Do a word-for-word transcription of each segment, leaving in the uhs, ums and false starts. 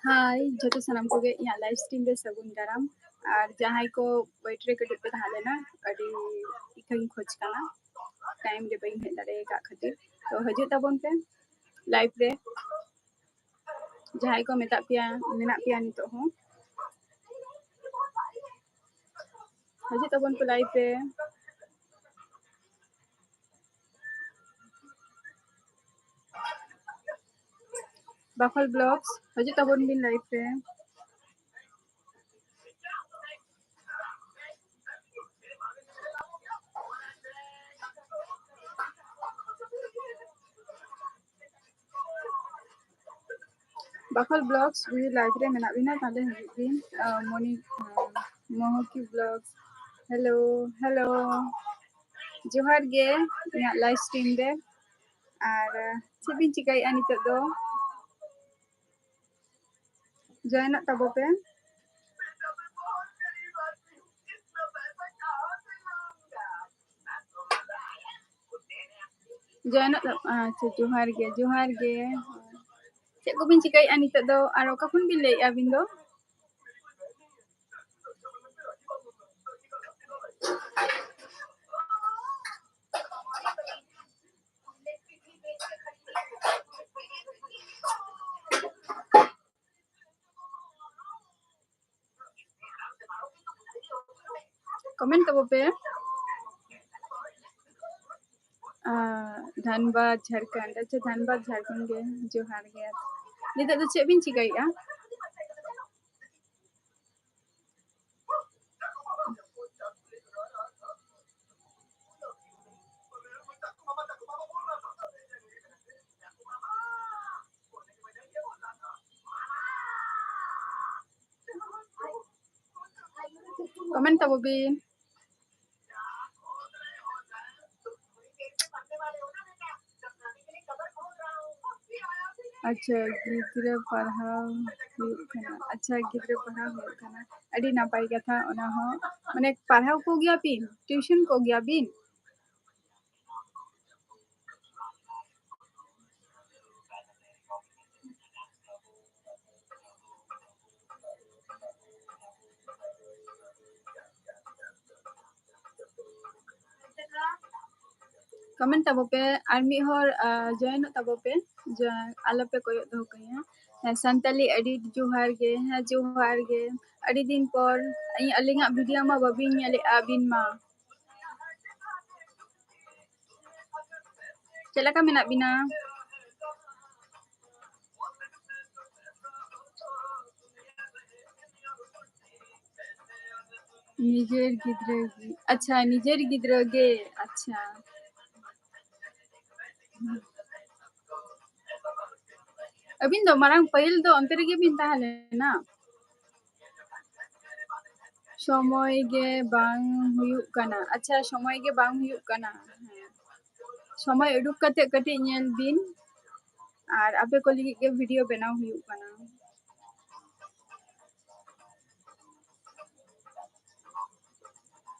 ᱦᱟᱭ ᱡᱚᱛᱚ ᱥᱟᱱᱟᱢ ᱠᱚᱜᱮ ᱤᱧᱟᱹᱜ live stream ᱨᱮ ᱥᱟᱹᱜᱩᱱ ᱫᱟᱨᱟᱢ᱾ ᱟᱨ ᱡᱟᱦᱟᱸᱭ ᱠᱚ wait ᱨᱮ ᱠᱟᱹᱴᱤᱡ ᱯᱮ ᱛᱟᱦᱮᱸ ᱞᱮᱱᱟ, ᱟᱹᱰᱤ ᱤᱠᱟᱹᱧ ᱠᱷᱚᱡᱽ ᱠᱟᱱᱟ, time ᱨᱮ ᱵᱟᱹᱧ ᱦᱮᱡ ᱫᱟᱲᱮ ᱟᱠᱟᱫ ᱠᱷᱟᱹᱛᱤᱨ᱾ ᱛᱚ ᱦᱤᱡᱩᱜ ᱛᱟᱵᱚᱱ ᱯᱮ live ᱨᱮ, ᱡᱟᱦᱟᱸᱭ ᱠᱚ ᱢᱮᱛᱟᱜ ᱯᱮᱭᱟ, ᱢᱮᱱᱟᱜ ᱯᱮᱭᱟ ᱱᱤᱛᱚᱜ ᱦᱚᱸ, ᱦᱤᱡᱩᱜ ᱛᱟᱵᱚᱱ ᱯᱮ live ᱨᱮ᱾ ᱵᱟᱠᱷᱳᱞ Vlogs, ᱦᱤᱡᱩᱜ ᱛᱟᱵᱚᱱ ᱵᱤᱱ live ᱨᱮ᱾ ᱵᱟᱠᱷᱳᱞ Vlogs ᱡᱩᱫᱤ live ᱨᱮ ᱢᱮᱱᱟᱜ ᱵᱤᱱᱟ, ᱛᱟᱦᱞᱮ ᱦᱤᱡᱩᱜ ᱵᱤᱱ᱾ ᱟᱨ ᱢᱚᱱᱤ, ᱟᱨ ᱢᱚᱦᱚᱠᱤ Vlogs, hello, hello, ᱡᱚᱦᱟᱨ ᱜᱮ ᱤᱧᱟᱹᱜ live stream ᱨᱮ᱾ ᱟᱨ ᱪᱮᱫ ᱵᱤᱱ ᱪᱤᱠᱟᱹᱭᱮᱫᱼᱟ ᱱᱤᱛᱚᱜ ᱫᱚ? Joinᱚᱜ ᱛᱟᱵᱚ ᱯᱮ᱾ Joinᱚᱜ ᱛᱟ-, ᱟᱪᱪᱷᱟ, ᱡᱚᱦᱟᱨ ᱜᱮ, ᱡᱚᱦᱟᱨ ᱜᱮ᱾ ᱪᱮᱫ ᱠᱚᱵᱤᱱ ᱪᱤᱠᱟᱹᱭᱮᱫᱼᱟ ᱱᱤᱛᱚᱜ ᱫᱚ? ᱟᱨ ᱚᱠᱟ ᱠᱷᱚᱱ ᱵᱤᱱ ᱞᱟᱹᱭᱮᱫᱼᱟ ᱟᱹᱵᱤᱱ ᱫᱚ? Comment ᱛᱟᱵᱚ ᱯᱮ᱾ ᱟᱨ ᱫᱷᱟᱱᱵᱟᱫᱽ, ᱡᱷᱟᱲᱠᱷᱚᱸᱰ᱾ ᱟᱪᱪᱷᱟ, ᱫᱷᱟᱱᱵᱟᱫᱽ, ᱡᱷᱟᱲᱠᱷᱚᱸᱰ ᱜᱮ᱾ ᱡᱚᱦᱟᱨ ᱜᱮ᱾ ᱱᱤᱛᱚᱜ ᱫᱚ ᱪᱮᱫ ᱵᱤᱱ ᱪᱤᱠᱟᱹᱭᱮᱫᱼᱟ? Comment ᱛᱟᱵᱚ ᱵᱤᱱ᱾ ᱟᱪᱪᱷᱟ, ᱜᱤᱫᱽᱨᱟᱹ ᱯᱟᱲᱦᱟᱣ ᱦᱩᱭᱩᱜ ᱠᱟᱱᱟ᱾ ᱟᱪᱪᱷᱟ, ᱜᱤᱫᱽᱨᱟᱹ ᱯᱟᱲᱦᱟᱣ ᱦᱩᱭᱩᱜ ᱠᱟᱱᱟ, ᱟᱹᱰᱤ ᱱᱟᱯᱟᱭ ᱠᱟᱛᱷᱟ᱾ ᱚᱱᱟ ᱦᱚᱸ, ᱢᱟᱱᱮ, ᱯᱟᱲᱦᱟᱣ ᱠᱚᱜᱮᱭᱟ ᱵᱤᱱ, tuition ᱠᱚᱜᱮᱭᱟ ᱵᱤᱱ? Comment ᱛᱟᱵᱚ ᱯᱮ, ᱟᱨ ᱢᱤᱫ ᱦᱚᱲ ᱡᱚᱭᱮᱱᱚᱜ ᱛᱟᱵᱚ ᱯᱮ, ᱡᱚᱭᱮᱱ ᱟᱞᱚ ᱯᱮ ᱠᱚᱭᱚᱜ ᱫᱚᱦᱚ ᱠᱟᱹᱧᱟ᱾ ᱦᱮᱸ, ᱥᱟᱱᱛᱟᱞᱤ ᱟᱹᱰᱤ ᱡᱚᱦᱟᱨ ᱜᱮ᱾ ᱦᱮᱸ, ᱡᱚᱦᱟᱨ ᱜᱮ᱾ ᱟᱹᱰᱤ ᱫᱤᱱ ᱯᱚᱨ ᱤᱧ, ᱟᱹᱞᱤᱧᱟᱜ video ᱢᱟ ᱵᱟᱹᱵᱤᱱ ᱧᱮᱞᱮᱫᱼᱟ ᱟᱹᱵᱤᱱ ᱢᱟ᱾ ᱪᱮᱫ ᱞᱮᱠᱟ ᱢᱮᱱᱟᱜ ᱵᱤᱱᱟ? ᱱᱤᱡᱮᱨ ᱜᱤᱫᱽᱨᱟᱹ ᱜᱮ᱾ ᱟᱪᱪᱷᱟ, ᱱᱤᱡᱮᱨ ᱜᱤᱫᱽᱨᱟᱹ ᱜᱮ᱾ ᱟᱪᱪᱷᱟ᱾ ᱟᱹᱵᱤᱱ ᱫᱚ ᱢᱟᱲᱟᱝ ᱯᱟᱹᱦᱤᱞ ᱫᱚ ᱚᱱᱛᱮ ᱨᱮᱜᱮ ᱵᱤᱱ ᱛᱟᱦᱮᱸ ᱞᱮᱱᱟ? ᱥᱚᱢᱚᱭ ᱜᱮ ᱵᱟᱝ ᱦᱩᱭᱩᱜ ᱠᱟᱱᱟ᱾ ᱟᱪᱪᱷᱟ, ᱥᱚᱢᱚᱭ ᱜᱮ ᱵᱟᱝ ᱦᱩᱭᱩᱜ ᱠᱟᱱᱟ᱾ ᱦᱮᱸ᱾ ᱥᱚᱢᱚᱭ ᱩᱰᱩᱠ ᱠᱟᱛᱮ ᱠᱟᱹᱴᱤᱡ ᱧᱮᱞ ᱵᱤᱱ, ᱟᱨ ᱟᱯᱮ ᱠᱚ ᱞᱟᱹᱜᱤᱫ ᱜᱮ video ᱵᱮᱱᱟᱣ ᱦᱩᱭᱩᱜ ᱠᱟᱱᱟ᱾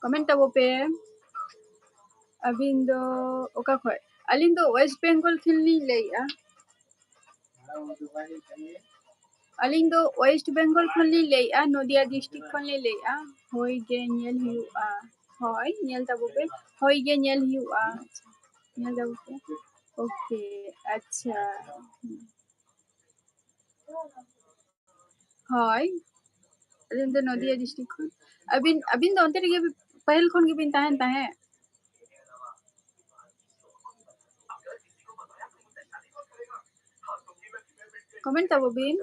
Comment ᱛᱟᱵᱚ ᱯᱮ᱾ ᱟᱹᱵᱤᱱ ᱫᱚ ᱚᱠᱟ ᱠᱷᱚᱡ? ᱟᱹᱞᱤᱧ ᱫᱚ West Bengal ᱠᱷᱚᱱ ᱞᱤᱧ ᱞᱟᱹᱭᱮᱫᱼᱟ᱾ ᱟᱹᱞᱤᱧ ᱫᱚ West Bengal ᱠᱷᱚᱱ ᱞᱤᱧ ᱞᱟᱹᱭᱮᱫᱼᱟ, ᱱᱚᱫᱤᱭᱟ district ᱠᱷᱚᱱ ᱞᱤᱧ ᱞᱟᱹᱭᱮᱫᱼᱟ᱾ ᱦᱳᱭ ᱜᱮ ᱧᱮᱞ ᱦᱩᱭᱩᱜᱼᱟ᱾ ᱦᱳᱭ, ᱧᱮᱞ ᱛᱟᱵᱚ ᱯᱮ᱾ ᱦᱳᱭ ᱜᱮ ᱧᱮᱞ ᱦᱩᱭᱩᱜᱼᱟ᱾ ᱧᱮᱞ ᱛᱟᱵᱚ ᱯᱮ᱾ Okay, ᱟᱪᱪᱷᱟ᱾ ᱦᱳᱭ, ᱟᱹᱞᱤᱧ ᱫᱚ ᱱᱚᱫᱤᱭᱟ district ᱠᱷᱚᱱ᱾ ᱟᱹᱵᱤᱱ, ᱟᱹᱵᱤᱱ ᱫᱚ ᱚᱱᱛᱮ ᱨᱮᱜᱮ ᱯᱟᱹᱦᱤᱞ ᱠᱷᱚᱱ ᱜᱮᱵᱤᱱ ᱛᱟᱦᱮᱱ ᱛᱟᱦᱮᱸᱫ? Comment ᱛᱟᱵᱚ ᱵᱤᱱ᱾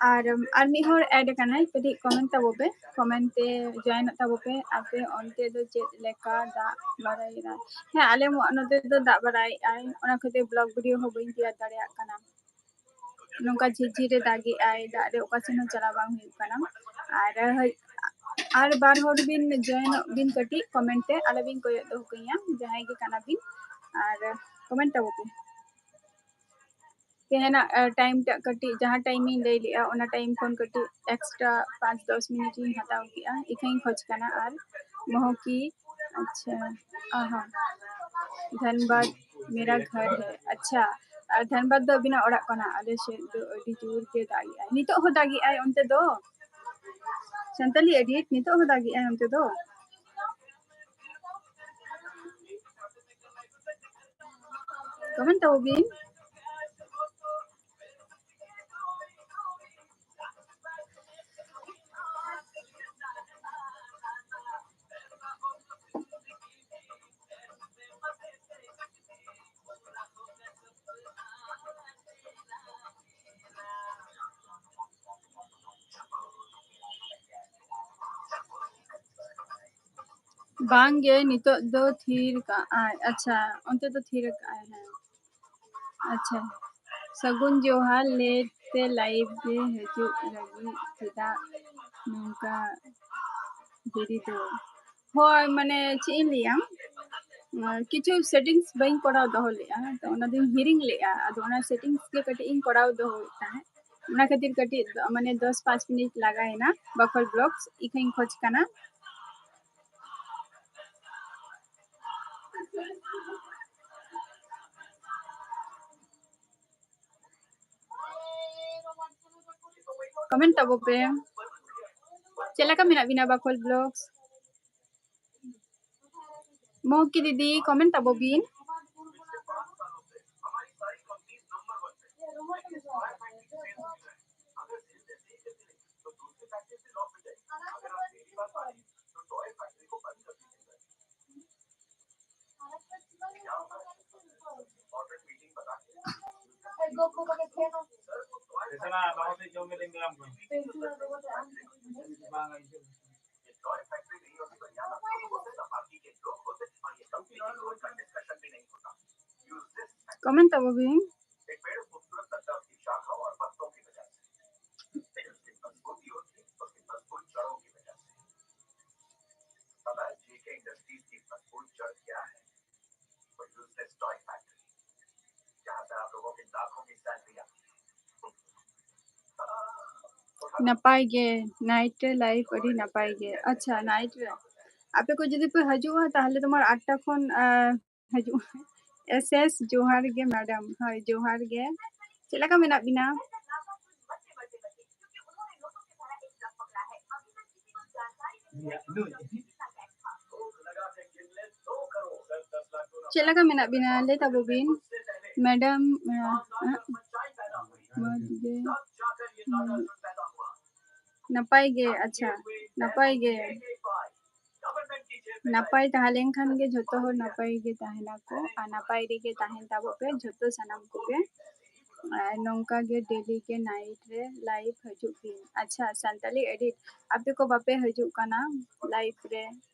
ᱟᱨ, ᱟᱨ ᱢᱤᱫ ᱦᱚᱲ add ᱟᱠᱟᱱᱟᱭ, ᱠᱟᱹᱴᱤᱡ comment ᱛᱟᱵᱚ ᱯᱮ, comment ᱛᱮ joinᱚᱜ ᱛᱟᱵᱚ ᱯᱮ᱾ ᱟᱯᱮ ᱚᱱᱛᱮ ᱫᱚ ᱪᱮᱫ ᱞᱮᱠᱟ ᱫᱟᱜ ᱵᱟᱲᱟᱭᱮᱫᱟᱭ? ᱦᱮᱸ, ᱟᱞᱮ ᱢᱟ ᱱᱚᱛᱮ ᱫᱚ ᱫᱟᱜ ᱵᱟᱲᱟᱭᱮᱫᱟᱭ, ᱚᱱᱟ ᱠᱷᱟᱹᱛᱤᱨ vlog video ᱦᱚᱸ ᱵᱟᱹᱧ ᱛᱮᱭᱟᱨ ᱫᱟᱲᱮᱭᱟᱜ ᱠᱟᱱᱟ᱾ ᱱᱚᱝᱠᱟ ᱡᱷᱤᱨ ᱡᱷᱤᱨᱮ ᱫᱟᱜᱮᱜᱼᱟᱭ, ᱫᱟᱜ ᱨᱮ ᱚᱠᱟ ᱥᱮᱱ ᱦᱚᱸ ᱪᱟᱞᱟᱣ ᱵᱟᱝ ᱦᱩᱭᱩᱜ ᱠᱟᱱᱟ᱾ ᱟᱨ, ᱟᱨ ᱵᱟᱨ ᱦᱚᱲ ᱵᱤᱱ joinᱚᱜ ᱵᱤᱱ ᱠᱟᱹᱴᱤᱡ comment ᱛᱮ, ᱟᱞᱚ ᱵᱤᱱ ᱠᱚᱭᱚᱜ ᱫᱚᱦᱚ ᱠᱟᱹᱧᱟ, ᱡᱟᱦᱟᱸᱭ ᱜᱮ ᱠᱟᱱᱟ ᱵᱤᱱ, ᱟᱨ comment ᱛᱟᱵᱚ ᱯᱮ᱾ ᱛᱮᱦᱮᱧᱟᱜ, ᱟ, time ᱴᱟᱜ ᱠᱟᱹᱴᱤᱡ, ᱡᱟᱦᱟᱸ time ᱤᱧ ᱞᱟᱹᱭ ᱞᱮᱜᱼᱟ, ᱚᱱᱟ time ᱠᱷᱚᱱ ᱠᱟᱹᱴᱤᱡ extra ᱯᱟᱸᱪ ᱫᱚᱥ minute ᱤᱧ ᱦᱟᱛᱟᱣ ᱠᱮᱜᱼᱟ, ᱤᱠᱷᱟᱹᱧ ᱠᱷᱚᱡᱽ ᱠᱟᱱᱟ᱾ ᱟᱨ ᱢᱚᱦᱚᱠᱤ, ᱟᱪᱪᱷᱟ, ᱟᱦᱟ, ᱫᱷᱟᱱᱵᱟᱫᱽ ᱢᱮᱨᱟ ᱜᱷᱟᱨ ᱦᱮ, ᱟᱪᱪᱷᱟ, ᱟᱨ ᱫᱷᱟᱱᱵᱟᱫᱽ ᱫᱚ ᱟᱹᱵᱤᱱᱟᱜ ᱚᱲᱟᱜ ᱠᱟᱱᱟ? ᱟᱞᱮ ᱥᱮᱫ ᱫᱚ ᱟᱹᱰᱤ ᱡᱳᱨ ᱜᱮ ᱫᱟᱜᱮᱜᱼᱟᱭ᱾ ᱱᱤᱛᱚᱜ ᱦᱚᱸ ᱫᱟᱜᱮᱜᱼᱟᱭ ᱚᱱᱛᱮ ᱫᱚ? ᱥᱟᱱᱛᱟᱞᱤ edit, ᱱᱤᱛᱚᱜ ᱦᱚᱸ ᱫᱟᱜᱮᱜᱼᱟᱭ ᱚᱱᱛᱮ ᱫᱚ? Comment ᱛᱟᱵᱚ ᱵᱤᱱ᱾ ᱵᱟᱝ ᱜᱮ, ᱱᱤᱛᱚᱜ ᱫᱚ ᱛᱷᱤᱨ ᱠᱟᱜᱼᱟᱭ᱾ ᱟᱪᱪᱷᱟ, ᱚᱱᱛᱮ ᱫᱚ ᱛᱷᱤᱨ ᱠᱟᱜᱼᱟᱭ, ᱦᱮᱸ᱾ ᱟᱪᱪᱷᱟ, ᱥᱟᱹᱜᱩᱱ ᱡᱚᱦᱟᱨ, late ᱛᱮ live ᱨᱮ ᱦᱤᱡᱩᱜ ᱞᱟᱹᱜᱤᱫ ᱪᱮᱫᱟᱜ ᱱᱚᱝᱠᱟ ᱫᱮᱨᱤ ᱫᱚ? ᱦᱳᱭ, ᱢᱟᱱᱮ ᱪᱮᱫ ᱤᱧ ᱞᱟᱹᱭᱟ, ᱟᱨ ᱠᱤᱪᱷᱩ settings ᱵᱟᱹᱧ ᱠᱚᱨᱟᱣ ᱫᱚᱦᱚ ᱞᱮᱫᱼᱟ, ᱛᱚ ᱚᱱᱟ ᱫᱚᱧ ᱦᱤᱲᱤᱧ ᱞᱮᱫᱼᱟ᱾ ᱟᱫᱚ ᱚᱱᱟ settings ᱜᱮ ᱠᱟᱹᱴᱤᱡ ᱤᱧ ᱠᱚᱨᱟᱣ ᱫᱚᱦᱚᱭᱮᱫ ᱛᱟᱦᱮᱸᱫ, ᱚᱱᱟ ᱠᱷᱟᱹᱛᱤᱨ ᱠᱟᱹᱴᱤᱡ ᱫᱚ, ᱢᱟᱱᱮ ᱫᱚᱥ ᱯᱟᱸᱪ ᱢᱤᱱᱤᱴ ᱞᱟᱜᱟᱣᱮᱱᱟ᱾ ᱵᱟᱠᱷᱳᱞ vlogs ᱤᱠᱟᱹᱧ ᱠᱷᱚᱡᱽ ᱠᱟᱱᱟ᱾ Comment ᱛᱟᱵᱚ ᱯᱮ, ᱪᱮᱫ ᱞᱮᱠᱟ ᱢᱮᱱᱟᱜ ᱵᱤᱱᱟ ᱵᱟᱠᱷᱳᱞ vlogs? ᱢᱚᱦᱠᱤ ᱫᱤᱫᱤ, comment ᱛᱟᱵᱚ ᱵᱤᱱ᱾ Comment ᱛᱟᱵᱚ ᱵᱤᱱ᱾ ᱱᱟᱯᱟᱭ ᱜᱮ, night ᱨᱮ live ᱟᱹᱰᱤ ᱱᱟᱯᱟᱭ ᱜᱮ᱾ ᱟᱪᱪᱷᱟ, night ᱨᱮ ᱟᱯᱮ ᱠᱚ ᱡᱩᱫᱤ ᱯᱮ ᱦᱤᱡᱩᱜᱼᱟ, ᱛᱟᱦᱞᱮ ᱛᱳᱢᱟᱨ ᱟᱴᱴᱟ ᱠᱷᱚᱱ, ᱟᱸ, ᱦᱤᱡᱩᱜᱼᱟ, ᱮᱥ ᱮᱥ, ᱡᱚᱦᱟᱨ ᱜᱮ ᱢᱮᱰᱟᱢ᱾ ᱦᱳᱭ, ᱡᱚᱦᱟᱨ ᱜᱮ᱾ ᱪᱮᱫ ᱞᱮᱠᱟ ᱢᱮᱱᱟᱜ ᱵᱤᱱᱟ? ᱪᱮᱫ ᱞᱮᱠᱟ ᱢᱮᱱᱟᱜ ᱵᱤᱱᱟ? ᱞᱟᱹᱭ ᱛᱟᱵᱚ ᱵᱤᱱ ᱢᱮᱰᱟᱢ᱾ ᱢᱚᱡᱽ ᱜᱮ᱾ ᱱᱟᱯᱟᱭ ᱜᱮ᱾ ᱟᱪᱪᱷᱟ, ᱱᱟᱯᱟᱭ ᱜᱮ᱾ ᱱᱟᱯᱟᱭ ᱛᱟᱦᱮᱸ ᱞᱮᱱᱠᱷᱟᱱ ᱜᱮ ᱡᱷᱚᱛᱚ ᱦᱚᱲ ᱱᱟᱯᱟᱭ ᱜᱮ ᱛᱟᱦᱮᱱᱟᱠᱚ, ᱟᱨ ᱱᱟᱯᱟᱭ ᱨᱮᱜᱮ ᱛᱟᱦᱮᱱ ᱛᱟᱵᱚ ᱯᱮ ᱡᱷᱚᱛᱚ ᱥᱟᱱᱟᱢ ᱠᱚᱜᱮ᱾ ᱟᱨ ᱱᱚᱝᱠᱟ ᱜᱮ ᱰᱮᱞᱤ ᱜᱮ ᱱᱟᱭᱤᱴ ᱨᱮ ᱞᱟᱭᱤᱵᱷ ᱦᱤᱡᱩᱜ ᱵᱤᱱ᱾ ᱟᱪᱪᱷᱟ, ᱥᱟᱱᱛᱟᱞᱤ ᱮᱰᱤᱴ, ᱟᱯᱮ ᱠᱚ ᱵᱟᱯᱮ ᱦᱤᱡᱩᱜ ᱠᱟᱱᱟ ᱞᱟᱭᱤᱵᱷ ᱨᱮ,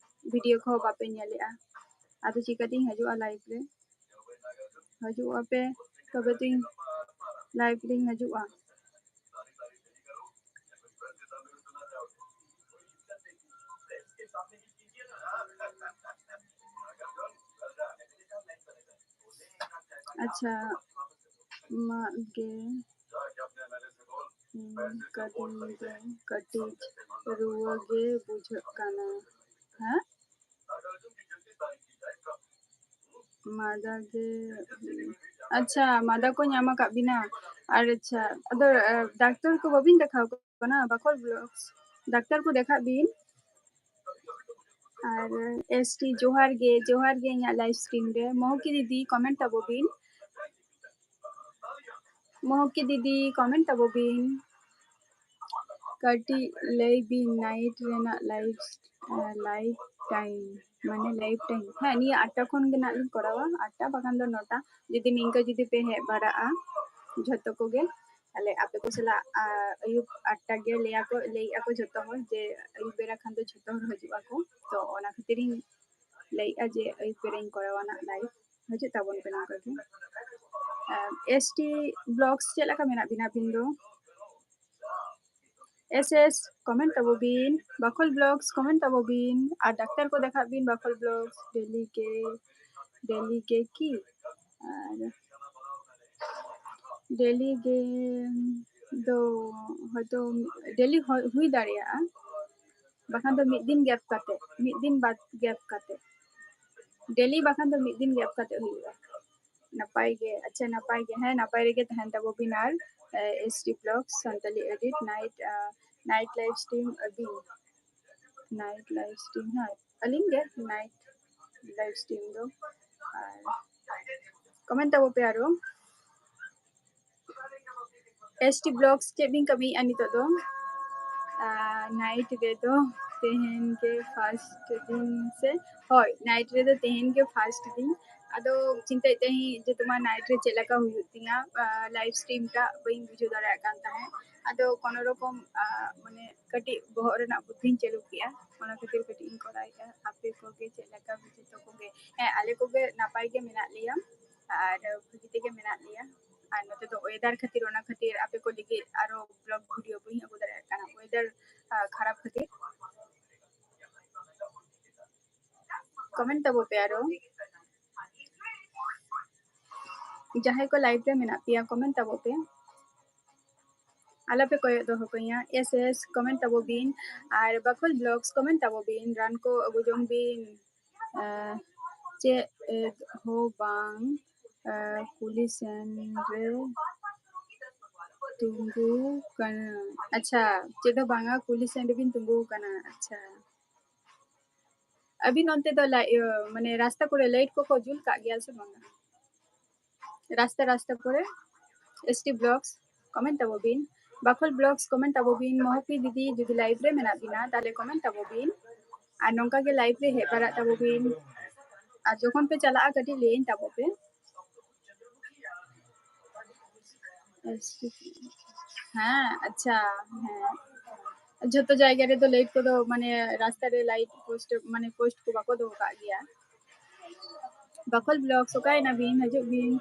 ᱵᱷᱤᱰᱤᱭᱳ ᱠᱚᱦᱚᱸ ᱵᱟᱯᱮ ᱧᱮᱞᱮᱜᱼᱟ, ᱟᱫᱚ ᱪᱤᱠᱟᱹᱛᱤᱧ ᱦᱤᱡᱩᱜᱼᱟ ᱞᱟᱭᱤᱵᱷ ᱨᱮ? ᱦᱤᱡᱩᱜ ᱟᱯᱮ, ᱛᱚᱵᱮ ᱛᱚᱧ ᱞᱟᱭᱤᱵᱷ ᱨᱤᱧ ᱦᱤᱡᱩᱜᱼᱟ᱾ ᱟᱪᱪᱷᱟ, ᱢᱟᱫ ᱜᱮ, ᱦᱩᱸ, ᱠᱟᱹᱴᱤᱡ, ᱠᱟᱹᱴᱤᱡ ᱨᱩᱣᱟᱹ ᱜᱮ ᱵᱩᱡᱷᱟᱹᱜ ᱠᱟᱱᱟ᱾ ᱦᱮᱸ? ᱢᱟᱫᱟ ᱜᱮ, ᱟᱪᱪᱷᱟ, ᱢᱟᱫᱟ ᱠᱚ ᱧᱟᱢ ᱟᱠᱟᱫ ᱵᱤᱱᱟ? ᱟᱨ ᱟᱪᱪᱷᱟ, ᱟᱫᱚ, ᱟᱨ ᱰᱟᱠᱛᱟᱨ ᱠᱚ ᱵᱟᱹᱵᱤᱱ ᱫᱮᱠᱷᱟᱣ ᱠᱟᱱᱟ? ᱵᱟᱠᱚ ᱵᱞᱚᱠᱥ, ᱰᱟᱠᱛᱟᱨ ᱠᱚ ᱫᱮᱠᱷᱟᱜ ᱵᱤᱱ᱾ ᱟᱨ ᱮᱥ ᱴᱤ ᱡᱚᱦᱟᱨ ᱜᱮ, ᱡᱚᱦᱟᱨ ᱜᱮ ᱤᱧᱟᱹᱜ ᱞᱟᱭᱤᱵᱷ ᱥᱴᱨᱤᱢ ᱨᱮ᱾ ᱢᱚᱦᱚᱠᱤ ᱫᱤᱫᱤ, ᱠᱚᱢᱮᱱᱴ ᱛᱟᱵᱚ ᱵᱤᱱ᱾ ᱢᱚᱦᱚᱠᱤ ᱫᱤᱫᱤ, ᱠᱚᱢᱮᱱᱴ ᱛᱟᱵᱚ ᱵᱤᱱ᱾ ᱠᱟᱹᱴᱤᱡ ᱞᱟᱹᱭ ᱵᱤᱱ ᱱᱟᱭᱤᱴ ᱨᱮᱱᱟᱜ ᱞᱟᱭᱤᱵᱷ, ᱞᱟᱭᱤᱵᱷ ᱴᱟᱭᱤᱢ, ᱢᱟᱱᱮ ᱞᱟᱭᱤᱵᱷ ᱴᱟᱭᱤᱢ᱾ ᱦᱮᱸ, ᱱᱤᱭᱟᱹ ᱟᱴᱴᱟ ᱠᱷᱚᱱ ᱜᱮ ᱱᱟᱜ ᱞᱤᱧ ᱠᱚᱨᱟᱣᱟ, ᱟᱴᱴᱟ ᱵᱟᱠᱷᱟᱱ ᱫᱚ ᱱᱚᱴᱟ᱾ ᱡᱩᱫᱤ ᱱᱤᱝᱠᱟᱹ ᱡᱩᱫᱤ ᱯᱮ ᱦᱮᱡ ᱵᱟᱲᱟᱜᱼᱟ ᱡᱷᱚᱛᱚ ᱠᱚᱜᱮ, ᱛᱟᱦᱞᱮ ᱟᱯᱮ ᱠᱚ ᱥᱟᱞᱟᱜ, ᱟ, ᱟᱹᱭᱩᱵ ᱟᱴᱴᱟ ᱜᱮ ᱞᱟᱹᱭᱟᱠᱚ, ᱞᱟᱹᱭᱮᱫᱼᱟ ᱠᱚ ᱡᱷᱚᱛᱚ ᱦᱚᱲ ᱡᱮ ᱟᱹᱭᱩᱵ ᱵᱮᱲᱟ ᱠᱷᱟᱱ ᱫᱚ ᱡᱷᱚᱛᱚ ᱦᱚᱲ ᱦᱤᱡᱩᱜ ᱟᱠᱚ᱾ ᱛᱚ ᱚᱱᱟ ᱠᱷᱟᱹᱛᱤᱨ ᱤᱧ ᱞᱟᱹᱭᱮᱫᱼᱟ ᱡᱮ ᱟᱹᱭᱩᱵ ᱵᱮᱲᱟᱧ ᱠᱚᱨᱟᱣᱟ ᱱᱟᱜ ᱞᱟᱭᱤᱵᱷ᱾ ᱦᱤᱡᱩᱜ ᱛᱟᱵᱚᱱ ᱯᱮ ᱱᱚᱝᱠᱟ ᱜᱮ᱾ ᱟᱨ ᱮᱥ ᱴᱤ ᱵᱞᱚᱜᱥ ᱪᱮᱫ ᱞᱮᱠᱟ ᱢᱮᱱᱟᱜ ᱵᱤᱱᱟ ᱟᱹᱵᱤᱱ ᱫᱚ? ᱮᱥ ᱮᱥ, ᱠᱚᱢᱮᱱᱴ ᱛᱟᱵᱚ ᱵᱤᱱ᱾ ᱵᱟᱠᱷᱳᱞ ᱵᱞᱚᱜᱥ, ᱠᱚᱢᱮᱱᱴ ᱛᱟᱵᱚ ᱵᱤᱱ᱾ ᱟᱨ ᱰᱟᱠᱛᱟᱨ ᱠᱚ ᱫᱮᱠᱷᱟᱜ ᱵᱤᱱ ᱵᱟᱠᱷᱳᱞ ᱵᱞᱚᱜᱥ ᱰᱮᱞᱤ ᱜᱮ, ᱰᱮᱞᱤ ᱜᱮ ᱠᱤ? ᱟᱨ ᱰᱮᱞᱤ ᱜᱮ ᱫᱚ ᱦᱚᱭᱛᱳ ᱰᱮᱞᱤ ᱦᱚᱭ-, ᱦᱩᱭ ᱫᱟᱲᱮᱭᱟᱜᱼᱟ, ᱵᱟᱠᱷᱟᱱ ᱫᱚ ᱢᱤᱫ ᱫᱤᱱ ᱜᱮᱯ ᱠᱟᱛᱮ, ᱢᱤᱫ ᱫᱤᱱ ᱵᱟᱫ ᱜᱮᱯ ᱠᱟᱛᱮ, ᱰᱮᱞᱤ ᱵᱟᱠᱷᱟᱱ ᱫᱚ ᱢᱤᱫ ᱫᱤᱱ ᱜᱮᱯ ᱠᱟᱛᱮ ᱦᱩᱭᱩᱜᱼᱟ᱾ ᱱᱟᱯᱟᱭ ᱜᱮ, ᱟᱪᱪᱷᱟ, ᱱᱟᱯᱟᱭ ᱜᱮ, ᱦᱮᱸ, ᱱᱟᱯᱟᱭ ᱨᱮᱜᱮ ᱛᱟᱦᱮᱱ ᱛᱟᱵᱚ ᱵᱤᱱ᱾ ᱟᱨ, ᱮ, S T Vlogs Santali Edit night, ᱟ, night live stream ᱟᱹᱵᱤᱱ, night live stream, ᱦᱮᱸ, ᱟᱹᱞᱤᱧ ᱜᱮ night live stream ᱫᱚ᱾ ᱟᱨ comment ᱛᱟᱵᱚ ᱯᱮ ᱟᱨᱚ᱾ S T Vlogs, ᱪᱮᱫ ᱵᱤᱱ ᱠᱟᱹᱢᱤᱭᱮᱫᱼᱟ ᱱᱤᱛᱚᱜ ᱫᱚ? ᱟᱨ night ᱨᱮᱫᱚ ᱛᱮᱦᱮᱧ ᱜᱮ first ᱫᱤᱱ ᱥᱮ? ᱦᱳᱭ, night ᱨᱮᱫᱚ ᱛᱮᱦᱮᱧ ᱜᱮ first ᱫᱤᱱ᱾ ᱟᱫᱚ ᱪᱤᱱᱛᱟᱹᱭᱮᱫ ᱛᱟᱦᱮᱸᱫ ᱡᱮ ᱛᱚᱢᱟ night ᱨᱮ ᱪᱮᱫ ᱞᱮᱠᱟ ᱦᱩᱭᱩᱜ ᱛᱤᱧᱟ, ᱟᱨ live stream ᱴᱟᱜ ᱵᱟᱹᱧ ᱵᱩᱡᱷᱟᱹᱣ ᱫᱟᱲᱮᱭᱟᱜ ᱠᱟᱱ ᱛᱟᱦᱮᱸᱫ᱾ ᱟᱫᱚ ᱠᱳᱱᱳ ᱨᱚᱠᱚᱢ, ᱟᱨ, ᱢᱟᱱᱮ ᱠᱟᱹᱴᱤᱡ ᱵᱚᱦᱚᱜ ᱨᱮᱱᱟᱜ ᱵᱩᱫᱽᱫᱷᱤᱧ ᱪᱟᱹᱞᱩ ᱠᱮᱜᱼᱟ, ᱚᱱᱟ ᱠᱷᱟᱹᱛᱤᱨ ᱠᱟᱹᱴᱤᱡ ᱤᱧ ᱠᱚᱨᱟᱣᱮᱫᱼᱟ᱾ ᱟᱯᱮ ᱠᱚᱜᱮ ᱪᱮᱫ ᱞᱮᱠᱟ ᱡᱚᱛᱚ ᱠᱚᱜᱮ? ᱦᱮᱸ, ᱟᱞᱮ ᱠᱚᱜᱮ ᱱᱟᱯᱟᱭ ᱜᱮ ᱢᱮᱱᱟᱜ ᱞᱮᱭᱟ ᱟᱨ ᱵᱷᱟᱹᱜᱤ ᱛᱮᱜᱮ ᱢᱮᱱᱟᱜ ᱞᱮᱭᱟ᱾ ᱟᱨ ᱱᱚᱛᱮ ᱫᱚ weather ᱠᱷᱟᱹᱛᱤᱨ, ᱚᱱᱟ ᱠᱷᱟᱹᱛᱤᱨ ᱟᱯᱮ ᱠᱚ ᱞᱟᱹᱜᱤᱫ ᱟᱨᱚ vlog video ᱵᱟᱹᱧ ᱟᱹᱜᱩ ᱫᱟᱲᱮᱭᱟᱜ ᱠᱟᱱᱟ, weather, ᱟᱨ, ᱠᱷᱟᱨᱟᱯ ᱠᱷᱟᱹᱛᱤᱨ᱾ Comment ᱛᱟᱵᱚ ᱯᱮ ᱟᱨᱚ᱾ ᱡᱟᱦᱟᱸᱭ ᱠᱚ live ᱨᱮ ᱢᱮᱱᱟᱜ ᱯᱮᱭᱟ, comment ᱛᱟᱵᱚ ᱯᱮ᱾ ᱟᱞᱚᱯᱮ ᱠᱚᱭᱚᱜ ᱫᱚᱦᱚ ᱠᱟᱹᱧᱟ᱾ Yes, yes, comment ᱛᱟᱵᱚ ᱵᱤᱱ᱾ ᱟᱨ ᱵᱟᱠᱷᱳᱞ Vlogs, comment ᱛᱟᱵᱚ ᱵᱤᱱ᱾ ᱨᱟᱱ ᱠᱚ ᱟᱹᱜᱩ ᱡᱚᱝ ᱵᱤᱱ᱾ ᱟᱨ ᱪᱮᱫ ᱦᱚᱸ ᱵᱟᱝ, ᱟᱨ ᱠᱩᱞᱦᱤ ᱥᱮᱱ ᱨᱮ ᱛᱤᱸᱜᱩ ᱠᱟᱱᱟ᱾ ᱟᱪᱪᱷᱟ, ᱪᱮᱫ ᱦᱚᱸ ᱵᱟᱝᱟ, ᱠᱩᱞᱦᱤ ᱥᱮᱱ ᱨᱮᱵᱤᱱ ᱛᱤᱸᱜᱩ ᱠᱟᱱᱟ᱾ ᱟᱪᱪᱷᱟ, ᱟᱹᱵᱤᱱ ᱚᱱᱛᱮ ᱫᱚ ᱞᱟᱭ-, ᱤᱭᱟᱹ, ᱢᱟᱱᱮ ᱨᱟᱥᱛᱟ ᱠᱚᱨᱮ light ᱠᱚᱠᱚ ᱡᱩᱞ ᱠᱟᱜ ᱜᱮᱭᱟ ᱥᱮ ᱵᱟᱝᱟ? ᱨᱟᱥᱛᱟ ᱨᱟᱥᱛᱟ ᱠᱚᱨᱮ S T Vlogs, comment ᱛᱟᱵᱚ ᱵᱤᱱ᱾ ᱵᱟᱠᱷᱳᱞ Vlogs, comment ᱛᱟᱵᱚ ᱵᱤᱱ᱾ ᱢᱚᱦᱚᱯᱤ ᱫᱤᱫᱤ, ᱡᱩᱫᱤ live ᱨᱮ ᱢᱮᱱᱟᱜ ᱵᱤᱱᱟ, ᱛᱟᱦᱞᱮ comment ᱛᱟᱵᱚ ᱵᱤᱱ᱾ ᱟᱨ ᱱᱚᱝᱠᱟ ᱜᱮ live ᱨᱮ ᱦᱮᱡ ᱵᱟᱲᱟᱜ ᱛᱟᱵᱚ ᱵᱤᱱ᱾ ᱟᱨ ᱡᱚᱠᱷᱚᱱ ᱯᱮ ᱪᱟᱞᱟᱜᱼᱟ, ᱠᱟᱹᱴᱤᱡ ᱞᱟᱹᱭᱟᱹᱧ ᱛᱟᱵᱚ ᱯᱮ᱾ ᱦᱮᱸ, ᱟᱪᱪᱷᱟ, ᱦᱮᱸ᱾ ᱡᱷᱚᱛᱚ ᱡᱟᱭᱜᱟ ᱨᱮᱫᱚ light ᱠᱚᱫᱚ, ᱢᱟᱱᱮ, ᱨᱟᱥᱛᱟ ᱨᱮ light post, ᱢᱟᱱᱮ, post ᱠᱚ ᱵᱟᱠᱚ ᱫᱚᱦᱚ ᱠᱟᱜ ᱜᱮᱭᱟ᱾ ᱵᱟᱠᱷᱳᱞ Vlogs, ᱚᱠᱟᱭᱮᱱᱟ ᱵᱤᱱ? ᱦᱤᱡᱩᱜ ᱵᱤᱱ᱾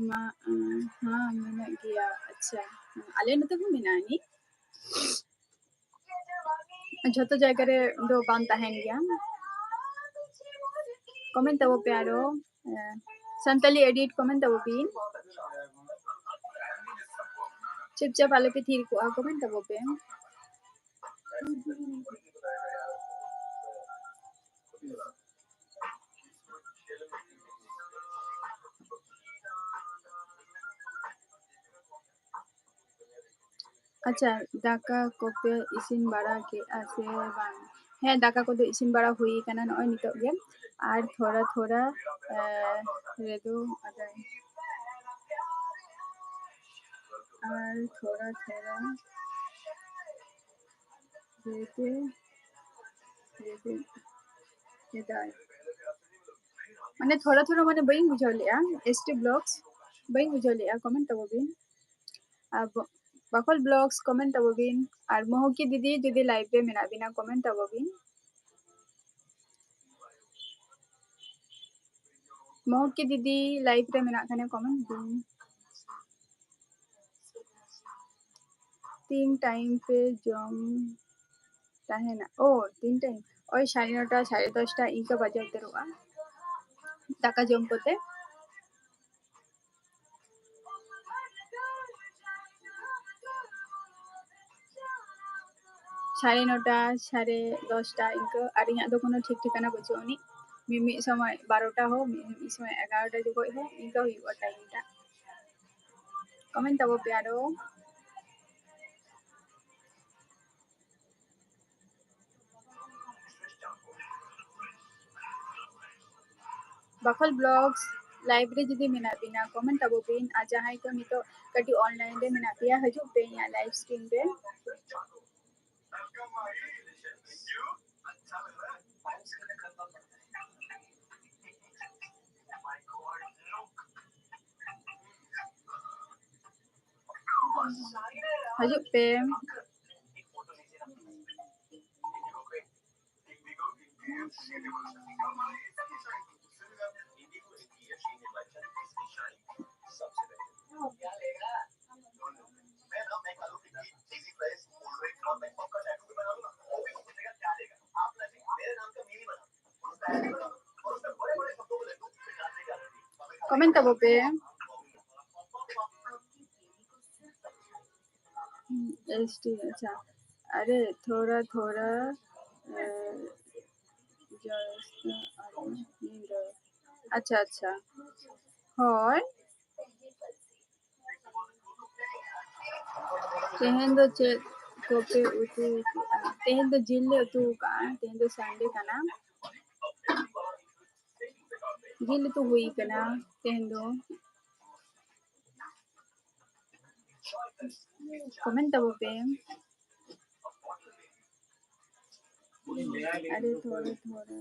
ᱢᱟ, ᱩᱸ, ᱦᱮᱸ, ᱢᱮᱱᱟᱜ ᱜᱮᱭᱟ᱾ ᱟᱪᱪᱷᱟ, ᱟᱞᱮ ᱱᱚᱛᱮ ᱦᱚᱸ ᱢᱮᱱᱟᱜᱼᱟ ᱟᱹᱱᱤᱡ᱾ ᱡᱷᱚᱛᱚ ᱡᱟᱭᱜᱟ ᱨᱮ ᱫᱚ ᱵᱟᱝ ᱛᱟᱦᱮᱱ ᱜᱮᱭᱟ᱾ Comment ᱛᱟᱵᱚ ᱯᱮ ᱟᱨᱚ, ᱮ, Santali Edit, comment ᱛᱟᱵᱚ ᱵᱤᱱ᱾ ᱪᱩᱯᱪᱟᱯ ᱟᱞᱚ ᱯᱮ ᱛᱷᱤᱨ ᱠᱚᱜᱼᱟ, comment ᱛᱟᱵᱚ ᱯᱮ᱾ ᱟᱪᱪᱷᱟ, ᱫᱟᱠᱟ ᱠᱚᱯᱮ ᱤᱥᱤᱱ ᱵᱟᱲᱟ ᱠᱮᱫᱼᱟ ᱥᱮ ᱵᱟᱝ? ᱦᱮᱸ, ᱫᱟᱠᱟ ᱠᱚᱫᱚ ᱤᱥᱤᱱ ᱵᱟᱲᱟ ᱦᱩᱭ ᱠᱟᱱᱟ ᱱᱚᱜᱼᱚᱭ ᱱᱤᱛᱚᱜ ᱜᱮ᱾ ᱟᱨ ᱛᱷᱚᱲᱟ ᱛᱷᱚᱲᱟ, ᱮ, ᱨᱮᱫᱚ ᱟᱫᱚ, ᱟᱨ ᱛᱷᱚᱲᱟ ᱛᱷᱚᱲᱟ ᱨᱮᱫᱚ, ᱨᱮᱫᱚ ᱮᱫᱟᱭ᱾ ᱢᱟᱱᱮ ᱛᱷᱚᱲᱟ ᱛᱷᱚᱲᱟ ᱢᱟᱱᱮ ᱵᱟᱹᱧ ᱵᱩᱡᱷᱟᱹᱣ ᱞᱮᱜᱼᱟ᱾ ᱮᱥ ᱴᱤ Vlogs ᱵᱟᱹᱧ ᱵᱩᱡᱷᱟᱹᱣ ᱞᱮᱜᱼᱟ, comment ᱛᱟᱵᱚ ᱵᱤᱱ᱾ ᱟᱨ ᱵᱚ-, ᱵᱟᱠᱷᱳᱞ Vlogs comment ᱛᱟᱵᱚ ᱵᱤᱱ᱾ ᱟᱨ ᱢᱚᱦᱚᱠᱤ ᱫᱤᱫᱤ ᱡᱩᱫᱤ live ᱨᱮ ᱢᱮᱱᱟᱜ ᱵᱤᱱᱟ, comment ᱛᱟᱵᱚ ᱵᱤᱱ᱾ ᱢᱚᱦᱚᱠᱤ ᱫᱤᱫᱤ live ᱨᱮ ᱢᱮᱱᱟᱜ ᱠᱷᱟᱱᱮ comment ᱵᱤᱱ᱾ ᱛᱤᱱ time ᱯᱮ ᱡᱚᱢ ᱛᱟᱦᱮᱱᱟ? ᱳ, ᱛᱤᱱ time? ᱳᱭ ᱥᱟᱲᱮ ᱱᱚᱴᱟ, ᱥᱟᱲᱮ ᱫᱚᱥᱴᱟ ᱤᱱᱠᱟᱹ ᱵᱟᱡᱟᱣ ᱩᱛᱟᱹᱨᱚᱜᱼᱟ ᱫᱟᱠᱟ ᱡᱚᱢ ᱠᱚᱛᱮ᱾ ᱥᱟᱲᱮ ᱱᱚᱴᱟ, ᱥᱟᱲᱮ ᱫᱚᱥᱴᱟ ᱤᱱᱠᱟᱹ, ᱟᱨ ᱤᱧᱟᱹᱜ ᱫᱚ ᱠᱳᱱᱳ ᱴᱷᱤᱠ ᱴᱷᱤᱠᱟᱹᱱᱟ ᱵᱟᱹᱪᱩᱜ ᱟᱹᱱᱤᱡ᱾ ᱢᱤᱢᱤᱫ ᱥᱚᱢᱚᱭ ᱵᱟᱨᱚᱴᱟ ᱦᱚᱸ, ᱢᱤᱢᱤᱫ ᱥᱚᱢᱚᱭ ᱮᱜᱟᱨᱚᱴᱟ ᱡᱚᱠᱷᱚᱡ ᱦᱚᱸ ᱤᱱᱠᱟᱹ ᱦᱩᱭᱩᱜᱼᱟ time ᱴᱟᱜ᱾ Comment ᱛᱟᱵᱚ ᱯᱮ ᱟᱨᱚ᱾ ᱵᱟᱠᱷᱳᱞ Vlogs live ᱨᱮ ᱡᱩᱫᱤ ᱢᱮᱱᱟᱜ ᱵᱤᱱᱟ, comment ᱛᱟᱵᱚ ᱵᱤᱱ᱾ ᱟᱨ ᱡᱟᱦᱟᱸᱭ ᱠᱚ ᱱᱤᱛᱚᱜ ᱠᱟᱹᱴᱤᱡ online ᱨᱮ ᱢᱮᱱᱟᱜ ᱯᱮᱭᱟ, ᱦᱤᱡᱩᱜ ᱯᱮ ᱤᱧᱟᱹᱜ live stream ᱨᱮ᱾ ᱦᱤᱡᱩᱜ ᱯᱮ᱾ Comment ᱛᱟᱵᱚ ᱯᱮ᱾ ᱮᱥ ᱴᱤ, ᱟᱪᱪᱷᱟ᱾ ᱟᱨᱮ, ᱛᱷᱚᱲᱟ, ᱛᱷᱚᱲᱟ, ᱮ, ᱡᱟᱹᱥᱛᱤ ᱟᱨ ᱧᱤᱫᱟᱹ᱾ ᱟᱪᱪᱷᱟ, ᱟᱪᱪᱷᱟ᱾ ᱦᱳᱭ᱾ ᱛᱮᱦᱮᱧ ᱫᱚ ᱪᱮᱫ ᱠᱚᱯᱮ ᱩᱛᱩ ᱠᱮᱜᱼᱟ? ᱛᱮᱦᱮᱧ ᱫᱚ ᱡᱤᱞ ᱞᱮ ᱩᱛᱩ ᱠᱟᱜᱼᱟ᱾ ᱛᱮᱦᱮᱧ ᱫᱚ ᱥᱟᱱᱰᱮ ᱠᱟᱱᱟ᱾ ᱡᱤᱞ ᱩᱛᱩ ᱦᱩᱭ ᱠᱟᱱᱟ ᱛᱮᱦᱮᱧ ᱫᱚ᱾ ᱠᱚᱢᱮᱱᱴ ᱛᱟᱵᱚ ᱯᱮ᱾ ᱟᱨᱮ ᱛᱷᱚᱲᱮ ᱛᱷᱚᱲᱮ᱾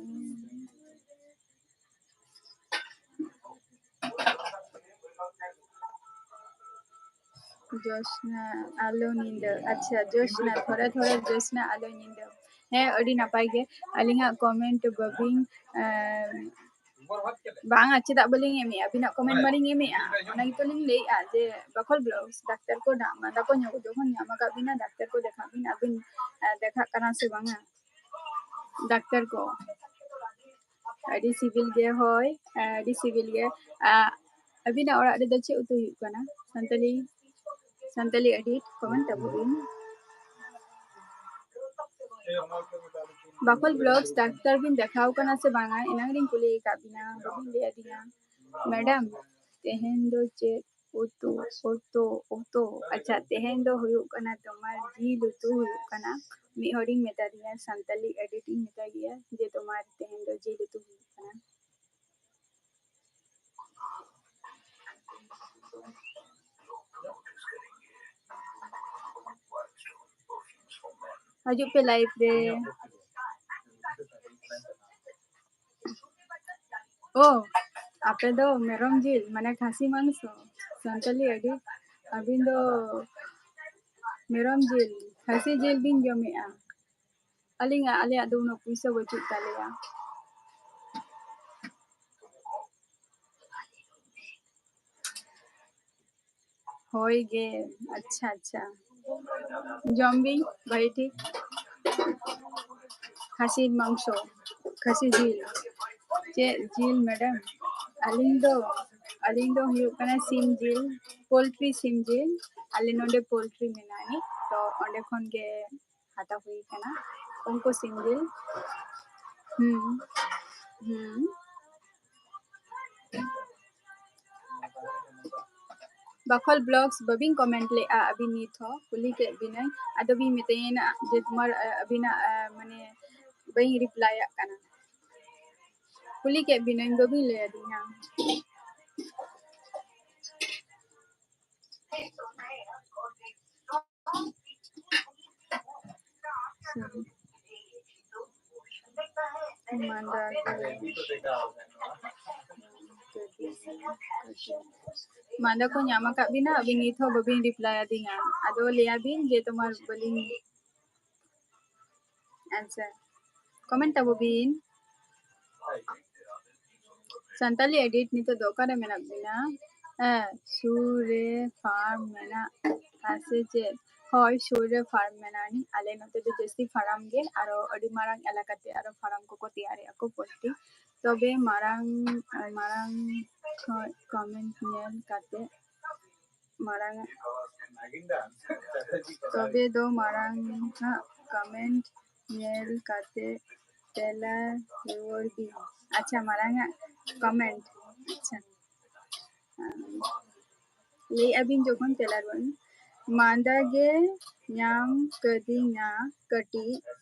ᱡᱳᱥᱱᱟ ᱟᱞᱚ ᱧᱤᱫᱟᱹ᱾ ᱟᱪᱪᱷᱟ, ᱡᱳᱥᱱᱟ, ᱛᱷᱚᱲᱟ ᱛᱷᱚᱲᱟ ᱡᱳᱥᱱᱟ ᱟᱞᱚ ᱧᱤᱫᱟᱹ᱾ ᱦᱮᱸ, ᱟᱹᱰᱤ ᱱᱟᱯᱟᱭ ᱜᱮ᱾ ᱟᱹᱞᱤᱧᱟᱜ ᱠᱚᱢᱮᱱᱴ ᱵᱟᱹᱵᱤᱱ, ᱮᱸ, ᱵᱟᱝᱟ, ᱪᱮᱫᱟᱜ ᱵᱟᱹᱞᱤᱧ ᱮᱢᱮᱜᱼᱟ? ᱟᱹᱵᱤᱱᱟᱜ ᱠᱚᱢᱮᱱᱴ ᱢᱟᱞᱤᱧ ᱮᱢᱮᱜᱼᱟ᱾ ᱚᱱᱟ ᱜᱮᱛᱚ ᱞᱤᱧ ᱞᱟᱹᱭᱮᱜᱼᱟ ᱡᱮ ᱵᱟᱠᱷᱳᱞ ᱵᱞᱚᱜᱥ, ᱰᱟᱠᱛᱟᱨ ᱠᱚ ᱱᱟ-, ᱢᱟᱸᱫᱟ ᱠᱚ ᱧᱚᱜ ᱡᱚᱠᱷᱚᱱ ᱧᱟᱢ ᱟᱠᱟᱫ ᱵᱤᱱᱟ, ᱰᱟᱠᱛᱟᱨ ᱠᱚ ᱫᱮᱠᱷᱟᱜ ᱵᱤᱱ, ᱟᱹᱵᱤᱱ, ᱮᱸ, ᱫᱮᱠᱷᱟᱜ ᱠᱟᱱᱟ ᱥᱮ ᱵᱟᱝᱟ ᱰᱟᱠᱛᱟᱨ ᱠᱚ? ᱟᱹᱰᱤ ᱥᱤᱵᱤᱞ ᱜᱮ, ᱦᱳᱭ, ᱟᱹᱰᱤ ᱥᱤᱵᱤᱞ ᱜᱮ᱾ ᱟ, ᱟᱹᱵᱤᱱᱟᱜ ᱚᱲᱟᱜ ᱨᱮᱫᱚ ᱪᱮᱫ ᱩᱛᱩ ᱦᱩᱭᱩᱜ ᱠᱟᱱᱟ? ᱥᱟᱱᱛᱟᱞᱤ, ᱥᱟᱱᱛᱟᱞᱤ ᱮᱰᱤᱴ ᱠᱚᱢᱮᱱᱴ ᱛᱟᱵᱚ ᱵᱤᱱ᱾ ᱵᱟᱠᱷᱳᱞ ᱵᱞᱚᱜᱥ, ᱰᱟᱠᱛᱟᱨ ᱵᱤᱱ ᱫᱮᱠᱷᱟᱣ ᱠᱟᱱᱟ ᱥᱮ ᱵᱟᱝᱟ? ᱮᱱᱟᱝ ᱨᱤᱧ ᱠᱩᱞᱤ ᱟᱠᱟᱫ ᱵᱤᱱᱟ, ᱵᱟᱹᱵᱤᱱ ᱞᱟᱹᱭ ᱟᱹᱫᱤᱧᱟ᱾ ᱢᱮᱰᱟᱢ, ᱛᱮᱦᱮᱧ ᱫᱚ ᱪᱮᱫ ᱩᱛᱩ, ᱩᱛᱩ, ᱩᱛᱩ? ᱟᱪᱪᱷᱟ, ᱛᱮᱦᱮᱧ ᱫᱚ ᱦᱩᱭᱩᱜ ᱠᱟᱱᱟ ᱛᱳᱢᱟᱨ ᱡᱤᱞ ᱩᱛᱩ ᱦᱩᱭᱩᱜ ᱠᱟᱱᱟ᱾ ᱢᱤᱫ ᱦᱚᱲᱤᱧ ᱢᱮᱛᱟ ᱫᱮᱭᱟ, ᱥᱟᱱᱛᱟᱞᱤ ᱮᱰᱤᱴ ᱤᱧ ᱢᱮᱛᱟ ᱫᱮᱭᱟ ᱡᱮ ᱛᱳᱢᱟᱨ ᱛᱮᱦᱮᱧ ᱫᱚ ᱡᱤᱞ ᱩᱛᱩ ᱦᱩᱭᱩᱜ ᱠᱟᱱᱟ᱾ ᱦᱤᱡᱩᱜ ᱯᱮ ᱞᱟᱭᱤᱵᱷ ᱨᱮ᱾ ᱳ, ᱟᱯᱮ ᱫᱚ ᱢᱮᱨᱚᱢ ᱡᱤᱞ, ᱢᱟᱱᱮ ᱠᱷᱟᱹᱥᱤ ᱢᱟᱝᱥᱚ, ᱥᱟᱱᱛᱟᱞᱤ ᱟᱹᱰᱤ, ᱟᱹᱵᱤᱱ ᱫᱚ ᱢᱮᱨᱚᱢ ᱡᱤᱞ, ᱠᱷᱟᱹᱥᱤ ᱡᱤᱞ ᱵᱤᱱ ᱡᱚᱢᱮᱜᱼᱟ᱾ ᱟᱹᱞᱤᱧᱟᱜ, ᱟᱞᱮᱭᱟᱜ ᱫᱚ ᱩᱱᱟᱹᱜ ᱯᱩᱭᱥᱟᱹ ᱵᱟᱹᱪᱩᱜ ᱛᱟᱞᱮᱭᱟ᱾ ᱦᱳᱭ ᱜᱮ, ᱟᱪᱪᱷᱟ, ᱟᱪᱪᱷᱟ᱾ ᱡᱚᱢ ᱵᱤᱱ ᱵᱷᱟᱹᱜᱤ ᱴᱷᱤᱠ᱾ ᱠᱷᱟᱹᱥᱤ ᱢᱟᱝᱥᱚ, ᱠᱷᱟᱹᱥᱤ ᱡᱤᱞ᱾ ᱪᱮᱫ ᱡᱤᱞ ᱢᱮᱰᱟᱢ? ᱟᱹᱞᱤᱧ ᱫᱚ, ᱟᱹᱞᱤᱧ ᱫᱚ ᱦᱩᱭᱩᱜ ᱠᱟᱱᱟ ᱥᱤᱢ ᱡᱤᱞ, ᱯᱳᱞᱴᱨᱤ ᱥᱤᱢ ᱡᱤᱞ᱾ ᱟᱞᱮ ᱱᱚᱰᱮ ᱯᱳᱞᱴᱨᱤ ᱢᱮᱱᱟᱜᱼᱟ, ᱛᱚ ᱚᱸᱰᱮ ᱠᱷᱚᱱ ᱜᱮ ᱦᱟᱛᱟᱣ ᱦᱩᱭ ᱠᱟᱱᱟ᱾ ᱩᱱᱠᱩ ᱥᱤᱢ ᱡᱤᱞ᱾ ᱦᱩᱸ, ᱦᱩᱸ᱾ ᱵᱟᱠᱷᱳᱞ ᱵᱞᱚᱜᱥ ᱵᱟᱹᱵᱤᱱ ᱠᱚᱢᱮᱱᱴ ᱞᱮᱫᱼᱟ ᱟᱹᱵᱤᱱ ᱱᱤᱛ ᱦᱚᱸ, ᱠᱩᱞᱤ ᱠᱮᱫ ᱵᱤᱱᱟᱹᱧ, ᱟᱫᱚ ᱵᱤᱱ ᱢᱤᱛᱟᱹᱧᱟ ᱡᱮ ᱛᱳᱢᱟᱨ, ᱟᱹᱵᱤᱱᱟᱜ, ᱢᱟᱱᱮ, ᱵᱟᱹᱧ ᱨᱤᱯᱞᱟᱭᱟᱜ ᱠᱟᱱᱟ᱾ ᱠᱩᱞᱤ ᱠᱮᱫ ᱵᱤᱱᱟᱹᱧ, ᱵᱟᱹᱵᱤᱱ ᱞᱟᱹᱭ ᱟᱹᱫᱤᱧᱟ᱾ ᱢᱟᱸᱫᱟ ᱜᱮ᱾ ᱢᱟᱸᱫᱟ ᱠᱚ ᱧᱟᱢ ᱟᱠᱟᱫ ᱵᱤᱱᱟ, ᱟᱹᱵᱤᱱ ᱱᱤᱛ ᱦᱚᱸ ᱵᱟᱹᱵᱤᱱ ᱨᱤᱯᱞᱟᱭ ᱟᱹᱫᱤᱧᱟ᱾ ᱟᱫᱚ ᱞᱟᱹᱭ ᱟᱵᱤᱱ ᱡᱮ ᱛᱳᱢᱟᱨ ᱵᱟᱹᱞᱤᱧ, ᱟᱪᱪᱷᱟ, ᱠᱚᱢᱮᱱᱴ ᱛᱟᱵᱚ ᱵᱤᱱ᱾ ᱥᱟᱱᱛᱟᱞᱤ ᱮᱰᱤᱴ, ᱱᱤᱛᱚᱜ ᱫᱚ ᱚᱠᱟᱨᱮ ᱢᱮᱱᱟᱜ ᱵᱤᱱᱟ? ᱦᱮᱸ, ᱥᱩᱨ ᱨᱮ ᱯᱷᱟᱨᱢ ᱢᱮᱱᱟᱜᱼᱟ ᱥᱮ ᱪᱮᱫ? ᱦᱳᱭ, ᱥᱩᱨ ᱨᱮ ᱯᱷᱟᱨᱢ ᱢᱮᱱᱟᱜᱼᱟ᱾ ᱟᱞᱮ ᱱᱚᱛᱮ ᱫᱚ ᱡᱟᱹᱥᱛᱤ ᱯᱷᱟᱨᱟᱢ ᱜᱮ, ᱟᱨᱚ ᱟᱹᱰᱤ ᱢᱟᱨᱟᱝ ᱮᱞᱟᱠᱟ ᱛᱮ ᱟᱨᱚ ᱯᱷᱟᱨᱟᱢ ᱠᱚᱠᱚ ᱛᱮᱭᱟᱨᱮᱫᱼᱟ ᱠᱚ ᱯᱳᱞᱴᱨᱤ᱾ ᱛᱚᱵᱮ ᱢᱟᱨᱟᱝ, ᱢᱟᱨᱟᱝ ᱠᱷᱚᱱ ᱠᱚᱢᱮᱱᱴ ᱧᱮᱞ ᱠᱟᱛᱮ, ᱢᱟᱨᱟᱝ, ᱛᱚᱵᱮ ᱫᱚ ᱢᱟᱨᱟᱝ ᱟᱜ ᱠᱚᱢᱮᱱᱴ ᱧᱮᱞ ᱠᱟᱛᱮ ᱛᱮᱞᱟ ᱨᱩᱣᱟᱹᱲ ᱵᱤᱱ᱾ ᱟᱪᱪᱷᱟ, ᱢᱟᱨᱟᱝ ᱟᱜ ᱠᱚᱢᱮᱱᱴ᱾ ᱟᱪᱪᱷᱟ, ᱞᱟᱹᱭ ᱟᱹᱵᱤᱱ ᱡᱚᱠᱷᱚᱱ ᱛᱮᱞᱟ ᱨᱩᱣᱟᱹᱲ ᱵᱤᱱ᱾ ᱢᱟᱸᱫᱟ ᱜᱮ ᱧᱟᱢ ᱠᱟᱹᱫᱤᱧᱟ ᱠᱟᱹᱴᱤᱡ,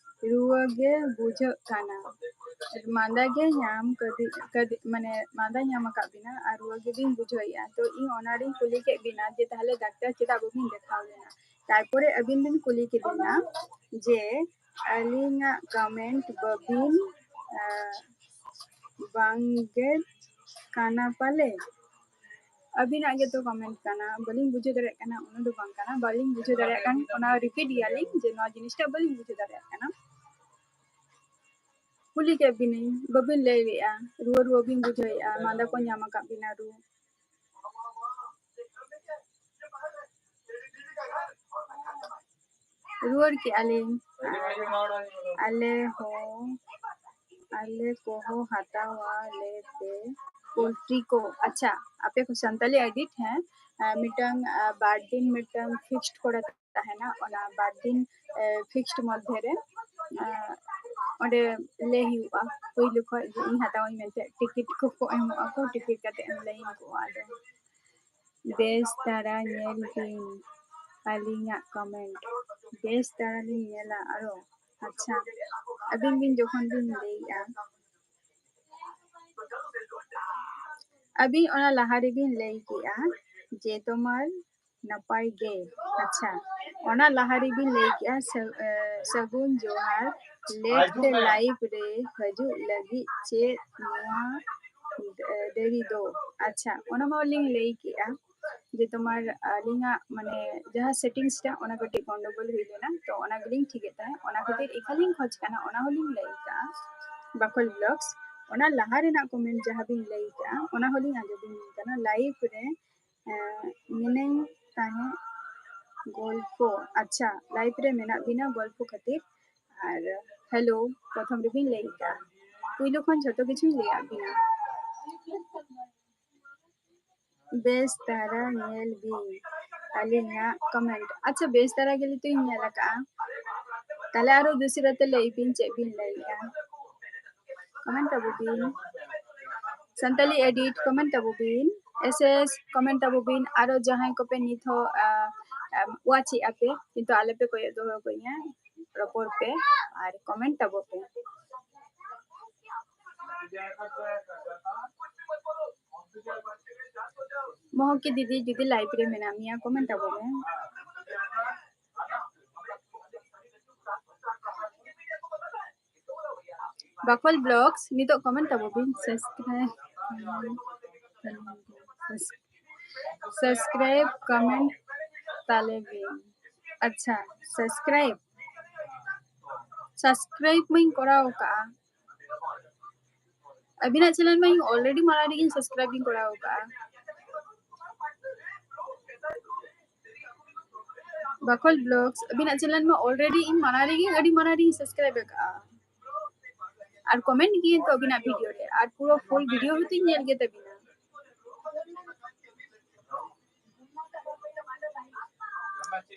ᱨᱩᱣᱟᱹ ᱜᱮ ᱵᱩᱡᱷᱟᱹᱜ ᱠᱟᱱᱟ᱾ ᱢᱟᱸᱫᱟ ᱜᱮ ᱧᱟᱢ ᱠᱟᱹᱫᱤ-, ᱠᱟᱹᱫᱤ-, ᱢᱟᱱᱮ ᱢᱟᱸᱫᱟ ᱧᱟᱢ ᱟᱠᱟᱫ ᱵᱤᱱᱟ ᱟᱨ ᱨᱩᱣᱟᱹ ᱜᱮᱵᱤᱱ ᱵᱩᱡᱷᱟᱹᱣᱮᱫᱼᱟ᱾ ᱛᱚ ᱤᱧ ᱚᱱᱟᱨᱤᱧ ᱠᱩᱞᱤ ᱠᱮᱫ ᱵᱤᱱᱟ ᱡᱮ ᱛᱟᱦᱚᱞᱮ ᱰᱟᱠᱛᱟᱨ ᱪᱮᱫᱟᱜ ᱵᱟᱹᱵᱤᱱ ᱫᱮᱠᱷᱟᱣ ᱞᱮᱱᱟ? ᱛᱟᱨᱯᱚᱨᱮ ᱟᱹᱵᱤᱱ ᱵᱤᱱ ᱠᱩᱞᱤ ᱠᱤᱫᱤᱧᱟ ᱡᱮ ᱟᱹᱞᱤᱧᱟᱜ ᱠᱚᱢᱮᱱᱴ ᱵᱟᱹᱵᱤᱱ, ᱟᱸ, ᱵᱟᱝᱜᱮ ᱠᱟᱱᱟ ᱯᱟᱞᱮ? ᱟᱹᱵᱤᱱᱟᱜ ᱜᱮᱛᱚ ᱠᱚᱢᱮᱱᱴ ᱠᱟᱱᱟ, ᱵᱟᱹᱞᱤᱧ ᱵᱩᱡᱷᱟᱹᱣ ᱫᱟᱲᱮᱭᱟᱜ ᱠᱟᱱᱟ, ᱚᱱᱟ ᱫᱚ ᱵᱟᱝ ᱠᱟᱱᱟ, ᱵᱟᱹᱞᱤᱧ ᱵᱩᱡᱷᱟᱹᱣ ᱫᱟᱲᱮᱭᱟᱜ ᱠᱟᱱ, ᱚᱱᱟ ᱨᱤᱯᱤᱴ ᱜᱮᱭᱟᱞᱤᱧ ᱡᱮ ᱱᱚᱣᱟ ᱡᱤᱱᱤᱥᱴᱟ ᱵᱟᱹᱞᱤᱧ ᱵᱩᱡᱷᱟᱹᱣ ᱫᱟᱲᱮᱭᱟᱜ ᱠᱟᱱᱟ᱾ ᱠᱩᱞᱤ ᱠᱮᱫ ᱵᱤᱱᱟᱹᱧ, ᱵᱟᱹᱵᱤᱱ ᱞᱟᱹᱭ ᱞᱮᱜᱼᱟ, ᱨᱩᱣᱟᱹ ᱨᱩᱣᱟᱹ ᱵᱤᱱ ᱵᱩᱡᱷᱟᱹᱣᱮᱫᱼᱟ, ᱢᱟᱸᱫᱟ ᱠᱚ ᱧᱟᱢ ᱟᱠᱟᱫ ᱵᱤᱱᱟ ᱨᱩ᱾ ᱨᱩᱣᱟᱹᱲ ᱠᱮᱜᱼᱟ ᱞᱤᱧ᱾ ᱟᱞᱮ ᱦᱚᱸ, ᱟᱞᱮ ᱠᱚᱦᱚᱸ ᱦᱟᱛᱟᱣᱟ ᱞᱮ ᱯᱮ ᱯᱳᱞᱴᱨᱤ ᱠᱚ᱾ ᱟᱪᱪᱷᱟ, ᱟᱯᱮ ᱠᱚ ᱥᱟᱱᱛᱟᱞᱤ ᱮᱰᱤᱴ, ᱦᱮᱸ, ᱟᱨ ᱢᱤᱫᱴᱟᱝ, ᱟᱨ, ᱵᱟᱨ ᱫᱤᱱ ᱢᱤᱫᱴᱟᱝ ᱯᱷᱤᱠᱥᱰ ᱠᱚᱨᱟ ᱛᱟᱦᱮᱱᱟ, ᱚᱱᱟ ᱵᱟᱨ ᱫᱤᱱ, ᱮ, ᱯᱷᱤᱠᱥᱰ ᱢᱚᱫᱽᱫᱷᱮ ᱨᱮ, ᱮ, ᱚᱸᱰᱮ ᱞᱟᱹᱭ ᱦᱩᱭᱩᱜᱼᱟ ᱯᱳᱭᱞᱳ ᱠᱷᱚᱡ ᱡᱮ ᱤᱧ ᱦᱟᱛᱟᱣᱟᱹᱧ ᱢᱮᱱᱛᱮ, ᱴᱤᱠᱤᱴ ᱠᱚᱠᱚ ᱮᱢᱚᱜᱼᱟ ᱠᱚ, ᱴᱤᱠᱤᱴ ᱠᱟᱛᱮ ᱮᱢ ᱞᱟᱭᱤᱱ ᱠᱚᱜᱼᱟ᱾ ᱟᱫᱚ ᱵᱮᱥ ᱫᱷᱟᱨᱟ ᱧᱮᱞ ᱵᱤᱱ ᱟᱹᱞᱤᱧᱟᱜ ᱠᱚᱢᱮᱱᱴ᱾ ᱵᱮᱥ ᱫᱷᱟᱨᱟ ᱞᱤᱧ ᱧᱮᱞᱟ ᱟᱨᱚ᱾ ᱟᱪᱪᱷᱟ, ᱟᱹᱵᱤᱱ ᱵᱤᱱ ᱡᱚᱠᱷᱚᱱ ᱵᱤᱱ ᱞᱟᱹᱭᱮᱜᱼᱟ, ᱟᱹᱵᱤᱱ ᱚᱱᱟ ᱞᱟᱦᱟ ᱨᱮᱵᱤᱱ ᱞᱟᱹᱭ ᱠᱮᱜᱼᱟ ᱡᱮ ᱛᱳᱢᱟᱨ ᱱᱟᱯᱟᱭ ᱜᱮ᱾ ᱟᱪᱪᱷᱟ, ᱚᱱᱟ ᱞᱟᱦᱟ ᱨᱮᱵᱤᱱ ᱞᱟᱹᱭ ᱠᱮᱜᱼᱟ ᱥᱟᱹ-, ᱮ, ᱥᱟᱹᱜᱩᱱ ᱡᱚᱦᱟᱨ, ᱞᱮᱴ ᱛᱮ ᱞᱟᱭᱤᱵᱷ ᱨᱮ ᱦᱤᱡᱩᱜ ᱞᱟᱹᱜᱤᱫ ᱪᱮᱫ ᱱᱚᱣᱟ, ᱮ, ᱰᱮᱨᱤ ᱫᱚ? ᱟᱪᱪᱷᱟ, ᱚᱱᱟ ᱢᱟᱞᱤᱧ ᱞᱟᱹᱭ ᱠᱮᱜᱼᱟ ᱡᱮ ᱛᱳᱢᱟᱨ ᱟᱹᱞᱤᱧᱟᱜ ᱢᱟᱱᱮ ᱡᱟᱦᱟᱸ ᱥᱮᱴᱤᱝᱥ ᱨᱮ ᱚᱱᱟ ᱠᱟᱹᱴᱤᱡ ᱜᱚᱱᱰᱚᱜᱳᱞ ᱦᱩᱭ ᱞᱮᱱᱟ, ᱛᱚ ᱚᱱᱟ ᱜᱮᱞᱤᱧ ᱴᱷᱤᱠᱮᱫ ᱛᱟᱦᱮᱸᱫ, ᱚᱱᱟ ᱠᱷᱟᱹᱛᱤᱨ ᱮᱠᱟᱞᱤᱧ ᱠᱷᱚᱡᱽ ᱠᱟᱱᱟ, ᱚᱱᱟ ᱦᱚᱸᱞᱤᱧ ᱞᱟᱹᱭ ᱠᱟᱜᱼᱟ ᱵᱟᱠᱷᱳᱞ ᱵᱞᱚᱜᱥ᱾ ᱚᱱᱟ ᱞᱟᱦᱟ ᱨᱮᱱᱟᱜ ᱠᱚᱢᱮᱱᱴ ᱡᱟᱦᱟᱸ ᱵᱤᱱ ᱞᱟᱹᱭ ᱠᱟᱜᱼᱟ, ᱚᱱᱟ ᱦᱚᱸᱞᱤᱧ ᱟᱸᱡᱚᱢ ᱵᱤᱱ ᱠᱟᱱᱟ ᱞᱟᱭᱤᱵᱷ ᱨᱮ᱾ ᱮᱸ, ᱢᱤᱱᱟᱹᱧ ᱛᱟᱦᱮᱸᱫ ᱜᱚᱞᱯᱷᱚ᱾ ᱟᱪᱪᱷᱟ, ᱞᱟᱭᱤᱵᱷ ᱨᱮ ᱢᱮᱱᱟᱜ ᱵᱤᱱᱟ ᱜᱚᱞᱯᱷᱚ ᱠᱷᱟᱹᱛᱤᱨ᱾ ᱟᱨ ᱦᱮᱞᱳ ᱯᱨᱚᱛᱷᱚᱢ ᱨᱮᱵᱤᱱ ᱞᱟᱹᱭ ᱠᱟᱜᱼᱟ, ᱯᱩᱭᱞᱩ ᱠᱷᱚᱱ ᱡᱷᱚᱛᱚ ᱠᱤᱪᱷᱩᱧ ᱞᱟᱹᱭᱟᱫ ᱵᱤᱱᱟ᱾ ᱵᱮᱥ ᱫᱷᱟᱨᱟ ᱧᱮᱞ ᱵᱤᱱ ᱟᱹᱞᱤᱧᱟᱜ ᱠᱚᱢᱮᱱᱴ᱾ ᱟᱪᱪᱷᱟ, ᱵᱮᱥ ᱫᱷᱟᱨᱟ ᱜᱮ ᱱᱤᱛᱚᱜ ᱤᱧ ᱧᱮᱞ ᱟᱠᱟᱜᱼᱟ᱾ ᱛᱟᱦᱞᱮ ᱟᱨᱚ ᱫᱚᱥᱨᱟ ᱛᱮ ᱞᱟᱹᱭ ᱵᱤᱱ ᱪᱮᱫ ᱵᱤᱱ ᱞᱟᱹᱭᱮᱜᱼᱟ᱾ ᱠᱚᱢᱮᱱᱴ ᱛᱟᱵᱚ ᱵᱤᱱ᱾ ᱥᱟᱱᱛᱟᱞᱤ ᱮᱰᱤᱴ ᱠᱚᱢᱮᱱᱴ ᱛᱟᱵᱚ ᱵᱤᱱ᱾ ᱮᱥ ᱮᱥ ᱠᱚᱢᱮᱱᱴ ᱛᱟᱵᱚ ᱵᱤᱱ᱾ ᱟᱨᱚ ᱡᱟᱦᱟᱸᱭ ᱠᱚᱯᱮ ᱱᱤᱛ ᱦᱚᱸ, ᱟ, ᱟ, ᱣᱟᱪ ᱮᱜᱼᱟ ᱯᱮ, ᱠᱤᱱᱛᱩ ᱟᱞᱚᱯᱮ ᱠᱚᱭᱚᱜ ᱫᱚᱦᱚ ᱠᱟᱹᱧᱟ, ᱨᱚᱯᱚᱲ ᱯᱮ ᱟᱨ ᱠᱚᱢᱮᱱᱴ ᱛᱟᱵᱚ ᱯᱮ᱾ ᱢᱚᱦᱚᱠᱤ ᱫᱤᱫᱤ, ᱡᱩᱫᱤ ᱞᱟᱭᱤᱵᱷ ᱨᱮ ᱢᱮᱱᱟᱜ ᱢᱮᱭᱟ, ᱠᱚᱢᱮᱱᱴ ᱛᱟᱵᱚ ᱢᱮ᱾ ᱵᱟᱠᱷᱳᱞ ᱵᱞᱚᱜᱥ ᱱᱤᱛᱚᱜ ᱠᱚᱢᱮᱱᱴ ᱛᱟᱵᱚ ᱵᱤᱱ, ᱥᱟᱵᱥᱠᱨᱟᱭᱤᱵ, ᱥᱟᱵᱥᱠᱨᱟᱭᱤᱵ ᱠᱚᱢᱮᱱᱴ ᱛᱟᱞᱮ ᱵᱤᱱ᱾ ᱟᱪᱪᱷᱟ, ᱥᱟᱵᱥᱠᱨᱟᱭᱤᱵ, ᱥᱟᱵᱥᱠᱨᱟᱭᱤᱵ ᱢᱟᱧ ᱠᱚᱨᱟᱣ ᱟᱠᱟᱜᱼᱟ᱾ ᱟᱹᱵᱤᱱᱟᱜ ᱪᱮᱱᱮᱞ ᱢᱟ ᱤᱧ already ᱢᱟᱲᱟᱝ ᱨᱮᱜᱮᱧ ᱥᱟᱵᱥᱠᱨᱟᱭᱤᱵ ᱤᱧ ᱠᱚᱨᱟᱣ ᱟᱠᱟᱜᱼᱟ᱾ ᱵᱟᱠᱷᱳᱞ ᱵᱞᱚᱜᱥ, ᱟᱹᱵᱤᱱᱟᱜ ᱪᱮᱱᱮᱞ ᱢᱟ already ᱤᱧ ᱢᱟᱲᱟᱝ ᱨᱮᱜᱮ, ᱟᱹᱰᱤ ᱢᱟᱲᱟᱝ ᱨᱮᱜᱮᱧ ᱥᱟᱵᱥᱠᱨᱟᱭᱤᱵ ᱟᱠᱟᱜᱼᱟ᱾ ᱟᱨ ᱠᱚᱢᱮᱱᱴ ᱜᱮ ᱛᱚ ᱟᱹᱵᱤᱱᱟᱜ ᱵᱷᱤᱰᱤᱭᱳ ᱨᱮ, ᱟᱨ ᱯᱩᱨᱟᱹ ᱯᱷᱩᱞ ᱵᱷᱤᱰᱤᱭᱳ ᱦᱚᱸᱛᱚᱧ ᱧᱮᱞ ᱜᱮ ᱛᱟᱹᱵᱤᱱᱟ᱾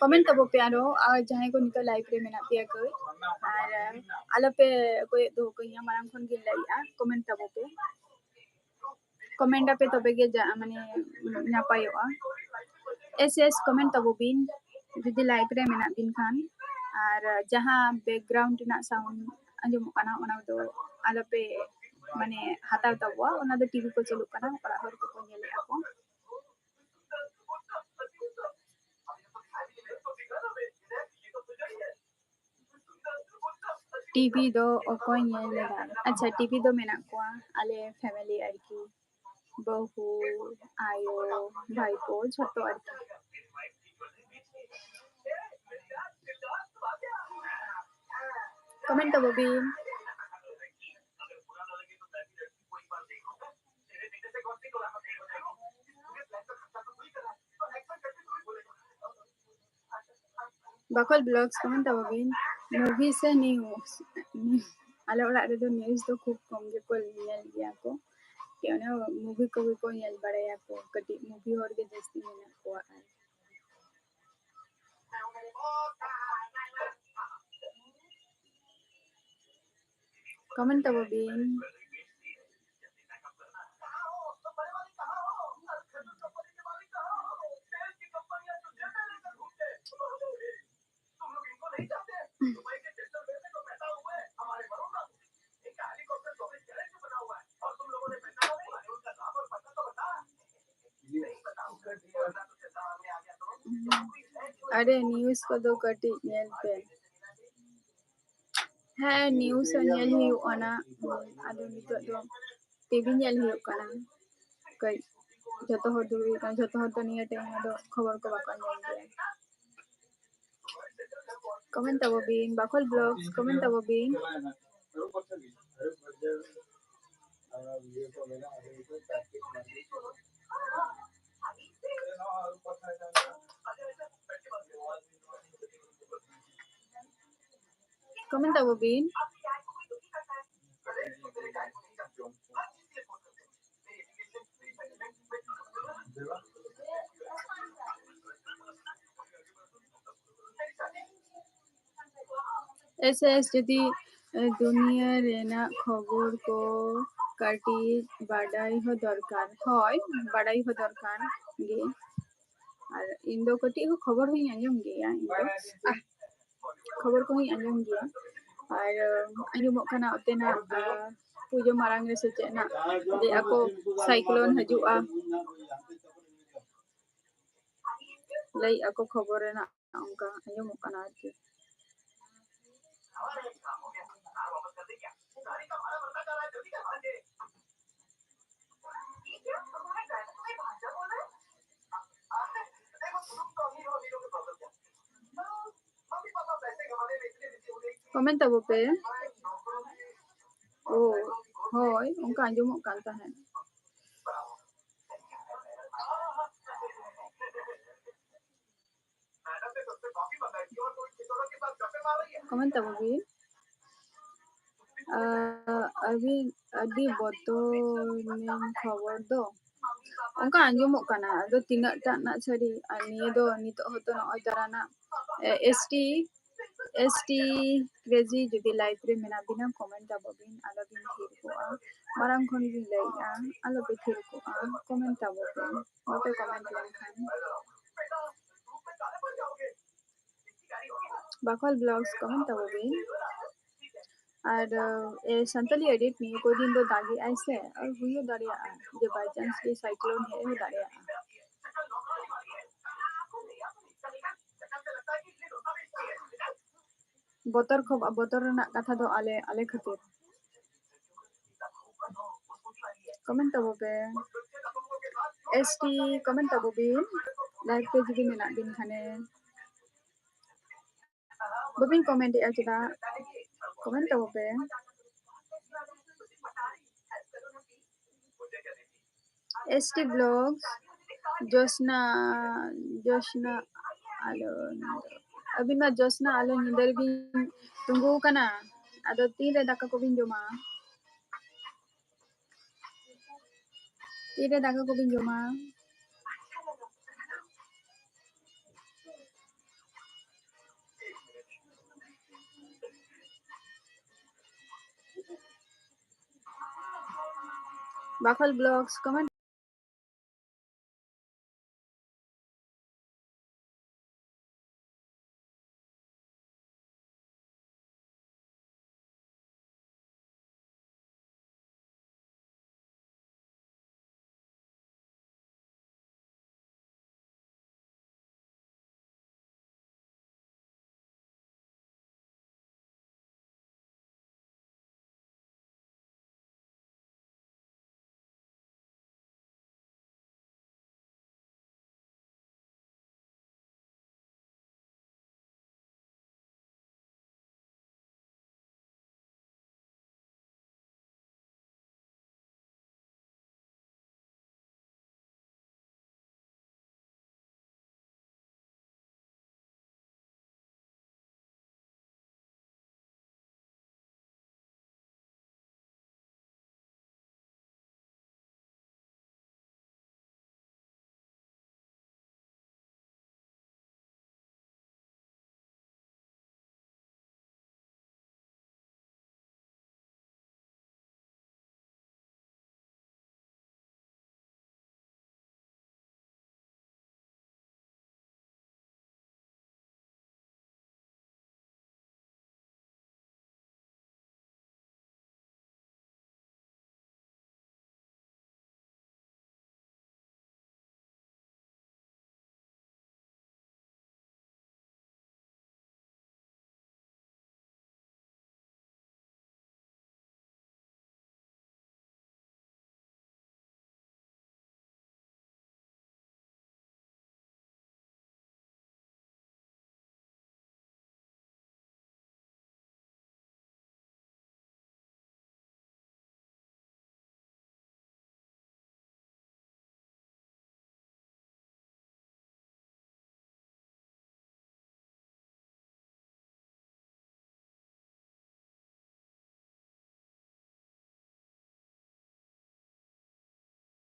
ᱠᱚᱢᱮᱱᱴ ᱛᱟᱵᱚ ᱯᱮ ᱟᱨᱚ, ᱟᱨ ᱡᱟᱦᱟᱸᱭ ᱠᱚ ᱱᱤᱛᱚᱜ ᱞᱟᱭᱤᱵᱷ ᱨᱮ ᱢᱮᱱᱟᱜ ᱯᱮᱭᱟ ᱠᱚ, ᱟᱨ ᱟᱞᱚᱯᱮ ᱠᱚᱭᱚᱜ ᱫᱚᱦᱚ ᱠᱟᱹᱧᱟ, ᱢᱟᱲᱟᱝ ᱠᱷᱚᱱ ᱜᱮ ᱞᱟᱹᱭᱮᱜᱼᱟ, ᱠᱚᱢᱮᱱᱴ ᱛᱟᱵᱚ ᱯᱮ᱾ comment ᱟᱯᱮ ᱛᱚᱵᱮ ᱜᱮ ᱡᱟ ᱢᱟᱱᱮ ᱱᱟᱯᱟᱭᱚᱜᱼᱟ᱾ S S comment ᱛᱟᱵᱚ ᱵᱤᱱ ᱡᱩᱫᱤ live ᱨᱮ ᱢᱮᱱᱟᱜ ᱵᱤᱱ ᱠᱷᱟᱱ᱾ ᱟᱨ ᱡᱟᱦᱟᱸ background ᱨᱮᱱᱟᱜ sound ᱟᱸᱡᱚᱢᱚᱜ ᱠᱟᱱᱟ ᱚᱱᱟ ᱫᱚ ᱟᱞᱚᱯᱮ ᱢᱟᱱᱮ ᱦᱟᱛᱟᱣ ᱛᱟᱵᱚᱣᱟ, ᱚᱱᱟ ᱫᱚ TV ᱠᱚ ᱪᱟᱹᱞᱩᱜ ᱠᱟᱱᱟ, ᱚᱲᱟᱜ ᱦᱚᱲ ᱠᱚᱠᱚ ᱧᱮᱞᱮᱫᱼᱟ ᱠᱚ᱾ TV ᱫᱚ ᱚᱠᱚᱭ ᱧᱮᱞ ᱞᱮᱫᱟ? ᱟᱪᱪᱷᱟ, TV ᱫᱚ ᱢᱮᱱᱟᱜ ᱠᱚᱣᱟ ᱟᱞᱮ family ᱟᱨᱠᱤ, ᱵᱟᱹᱦᱩ, ᱟᱭᱳ, ᱵᱷᱟᱭᱯᱳ, ᱡᱷᱚᱛᱚ ᱟᱨᱠᱤ᱾ comment ᱛᱟᱵᱚ ᱵᱤᱱ᱾ ᱵᱟᱠᱷᱳᱞ vlogs comment ᱛᱟᱵᱚ ᱵᱤᱱ᱾ movie ᱥᱮ news? ᱟᱞᱮ ᱚᱲᱟᱜ ᱨᱮᱫᱚ news ᱫᱚ ᱠᱷᱩᱵ ᱠᱚᱢ ᱜᱮᱠᱚ ᱧᱮᱞ ᱜᱮᱭᱟ ᱠᱚ, ᱚᱱᱟ movie ᱠᱚᱜᱮ ᱠᱚ ᱧᱮᱞ ᱵᱟᱲᱟᱭᱟ ᱠᱚ᱾ ᱠᱟᱹᱴᱤᱡ movie ᱦᱚᱲ ᱜᱮ ᱡᱟᱹᱥᱛᱤ ᱢᱮᱱᱟᱜ ᱠᱚᱣᱟ᱾ ᱟᱨ comment ᱛᱟᱵᱚ ᱵᱤᱱ᱾ ᱟᱨᱮ news ᱠᱚᱫᱚ ᱠᱟᱹᱴᱤᱡ ᱧᱮᱞ ᱯᱮ᱾ ᱦᱮᱸ, news ᱦᱚᱸ ᱧᱮᱞ ᱦᱩᱭᱩᱜ ᱠᱟᱱᱟ, ᱟᱫᱚ ᱱᱤᱛᱚᱜ ᱫᱚ TV ᱧᱮᱞ ᱦᱩᱭᱩᱜ ᱠᱟᱱᱟ᱾ ᱠᱟᱹᱡ ᱡᱚᱛᱚ ᱦᱚᱲ ᱫᱩᱲᱩᱵ ᱦᱩᱭᱩᱜ ᱠᱟᱱᱟ, ᱡᱚᱛᱚ ᱦᱚᱲ ᱫᱚ ᱱᱤᱭᱟᱹ time ᱨᱮᱫᱚ ᱠᱷᱚᱵᱚᱨ ᱠᱚ ᱵᱟᱠᱚ ᱟᱸᱡᱚᱢ ᱜᱮᱭᱟ᱾ comment ᱛᱟᱵᱚ ᱵᱤᱱ, ᱵᱟᱠᱷᱳᱞ vlogs comment ᱛᱟᱵᱚ ᱵᱤᱱ᱾ comment ᱛᱟᱵᱚ ᱵᱤᱱ᱾ S S ᱡᱩᱫᱤ ᱫᱩᱱᱤᱭᱟᱹ ᱨᱮᱱᱟᱜ ᱠᱷᱚᱵᱚᱨ ᱠᱚ ᱠᱟᱹᱴᱤᱡ ᱵᱟᱰᱟᱭ ᱦᱚᱸ ᱫᱚᱨᱠᱟᱨ᱾ ᱦᱳᱭ, ᱵᱟᱰᱟᱭ ᱦᱚᱸ ᱫᱚᱨᱠᱟᱨ ᱜᱮ᱾ ᱟᱨ ᱤᱧ ᱫᱚ ᱠᱟᱹᱴᱤᱡ ᱦᱚᱸ ᱠᱷᱚᱵᱚᱨ ᱦᱚᱸᱧ ᱟᱸᱡᱚᱢ ᱜᱮᱭᱟ, ᱤᱧ ᱫᱚ, ᱟᱦ, ᱠᱷᱚᱵᱚᱨ ᱠᱚᱦᱚᱸᱧ ᱟᱸᱡᱚᱢ ᱜᱮᱭᱟ᱾ ᱟᱨ, ᱟᱸᱡᱚᱢᱚᱜ ᱠᱟᱱᱟ ᱚᱛᱮᱱᱟᱜ, ᱟᱨ, ᱯᱩᱡᱟᱹ ᱢᱟᱲᱟᱝ ᱨᱮ ᱥᱮ ᱪᱮᱫ ᱱᱟᱜ ᱞᱟᱹᱭ ᱟᱠᱚ cyclone ᱦᱤᱡᱩᱜᱼᱟ, ᱞᱟᱹᱭ ᱟᱠᱚ ᱠᱷᱚᱵᱚᱨ ᱨᱮᱱᱟᱜ ᱚᱱᱠᱟ ᱟᱸᱡᱚᱢᱚᱜ ᱠᱟᱱᱟ ᱟᱨᱠᱤ᱾ Comment ᱛᱟᱵᱚ ᱯᱮ᱾ ᱳ, ᱦᱳᱭ, ᱚᱱᱠᱟ ᱟᱸᱡᱚᱢᱚᱜ ᱠᱟᱱ ᱛᱟᱦᱮᱸᱫ᱾ Comment ᱛᱟᱵᱚ ᱵᱤᱱ᱾ ᱟᱹᱵᱤᱱ ᱟᱹᱰᱤ ᱵᱚᱛᱚᱨ ᱢᱮᱱ ᱠᱷᱚᱵᱚᱨ ᱫᱚ ᱚᱱᱠᱟ ᱟᱸᱡᱚᱢᱚᱜ ᱠᱟᱱᱟ, ᱟᱫᱚ ᱛᱤᱱᱟᱹᱜ ᱴᱟᱜ ᱱᱟᱜ ᱥᱟᱹᱨᱤ? ᱟᱨ ᱱᱤᱭᱟᱹ ᱫᱚ ᱱᱤᱛᱚᱜ ᱦᱚᱸᱛᱚ ᱱᱚᱜᱼᱚᱭ ᱛᱟᱨᱟ ᱱᱟᱜ, ᱮ, ST, ST crazy ᱡᱩᱫᱤ live ᱨᱮ ᱢᱮᱱᱟᱜ ᱵᱤᱱᱟ, comment ᱛᱟᱵᱚ ᱵᱤᱱ, ᱟᱞᱚ ᱵᱤᱱ ᱛᱷᱤᱨ ᱠᱚᱜᱼᱟ᱾ ᱢᱟᱲᱟᱝ ᱠᱷᱚᱱ ᱜᱤᱧ ᱞᱟᱹᱭᱮᱜᱼᱟ, ᱟᱞᱚ ᱯᱮ ᱛᱷᱤᱨ ᱠᱚᱜᱼᱟ, comment ᱛᱟᱵᱚ ᱯᱮ, ᱵᱟᱯᱮ comment ᱞᱮᱱᱠᱷᱟᱱ᱾ ᱵᱟᱠᱷᱟᱞ Vlogs comment ᱛᱟᱵᱚ ᱵᱤᱱ᱾ ᱟᱨ, ᱮ, ᱥᱟᱱᱛᱟᱞᱤ edit ᱱᱤᱭᱟᱹ ᱠᱚ ᱫᱤᱱ ᱫᱚ ᱫᱟᱜᱮᱜᱼᱟᱭ ᱥᱮ, ᱟᱨ ᱦᱩᱭ ᱦᱚᱸ ᱫᱟᱲᱮᱭᱟᱜᱼᱟ ᱡᱮ by chance ᱡᱮ cyclone ᱦᱮᱡ ᱦᱚᱸ ᱫᱟᱲᱮᱭᱟᱜᱼᱟ᱾ ᱵᱚᱛᱚᱨ ᱠᱷᱚᱵ-, ᱵᱚᱛᱚᱨ ᱨᱮᱱᱟᱜ ᱠᱟᱛᱷᱟ ᱫᱚ ᱟᱞᱮ, ᱟᱞᱮ ᱠᱷᱟᱹᱛᱤᱨ᱾ Comment ᱛᱟᱵᱚ ᱯᱮ᱾ ST comment ᱛᱟᱵᱚ ᱵᱤᱱ᱾ Live ᱛᱮ ᱡᱩᱫᱤ ᱢᱮᱱᱟᱜ ᱵᱤᱱ ᱠᱷᱟᱱᱮ᱾ ᱵᱟᱹᱵᱤᱱ comment ᱮᱜᱼᱟ ᱪᱮᱫᱟᱜ? Comment ᱛᱟᱵᱚ ᱯᱮ᱾ ST Vlogs, ᱡᱳᱥᱱᱟ, ᱡᱳᱥᱱᱟ ᱟᱞᱚ, ᱟᱹᱵᱤᱱ ᱢᱟ ᱡᱳᱥᱱᱟ ᱟᱞᱚ ᱧᱤᱫᱟᱹ ᱨᱮᱵᱤᱱ ᱛᱤᱸᱜᱩ ᱟᱠᱟᱱᱟ, ᱟᱫᱚ ᱛᱤᱱᱨᱮ ᱫᱟᱠᱟ ᱠᱚᱵᱤᱱ ᱡᱚᱢᱟ? ᱛᱤᱨᱮ ᱫᱟᱠᱟ ᱠᱚᱵᱤᱱ ᱡᱚᱢᱟ? Bakhol Vlogs, comment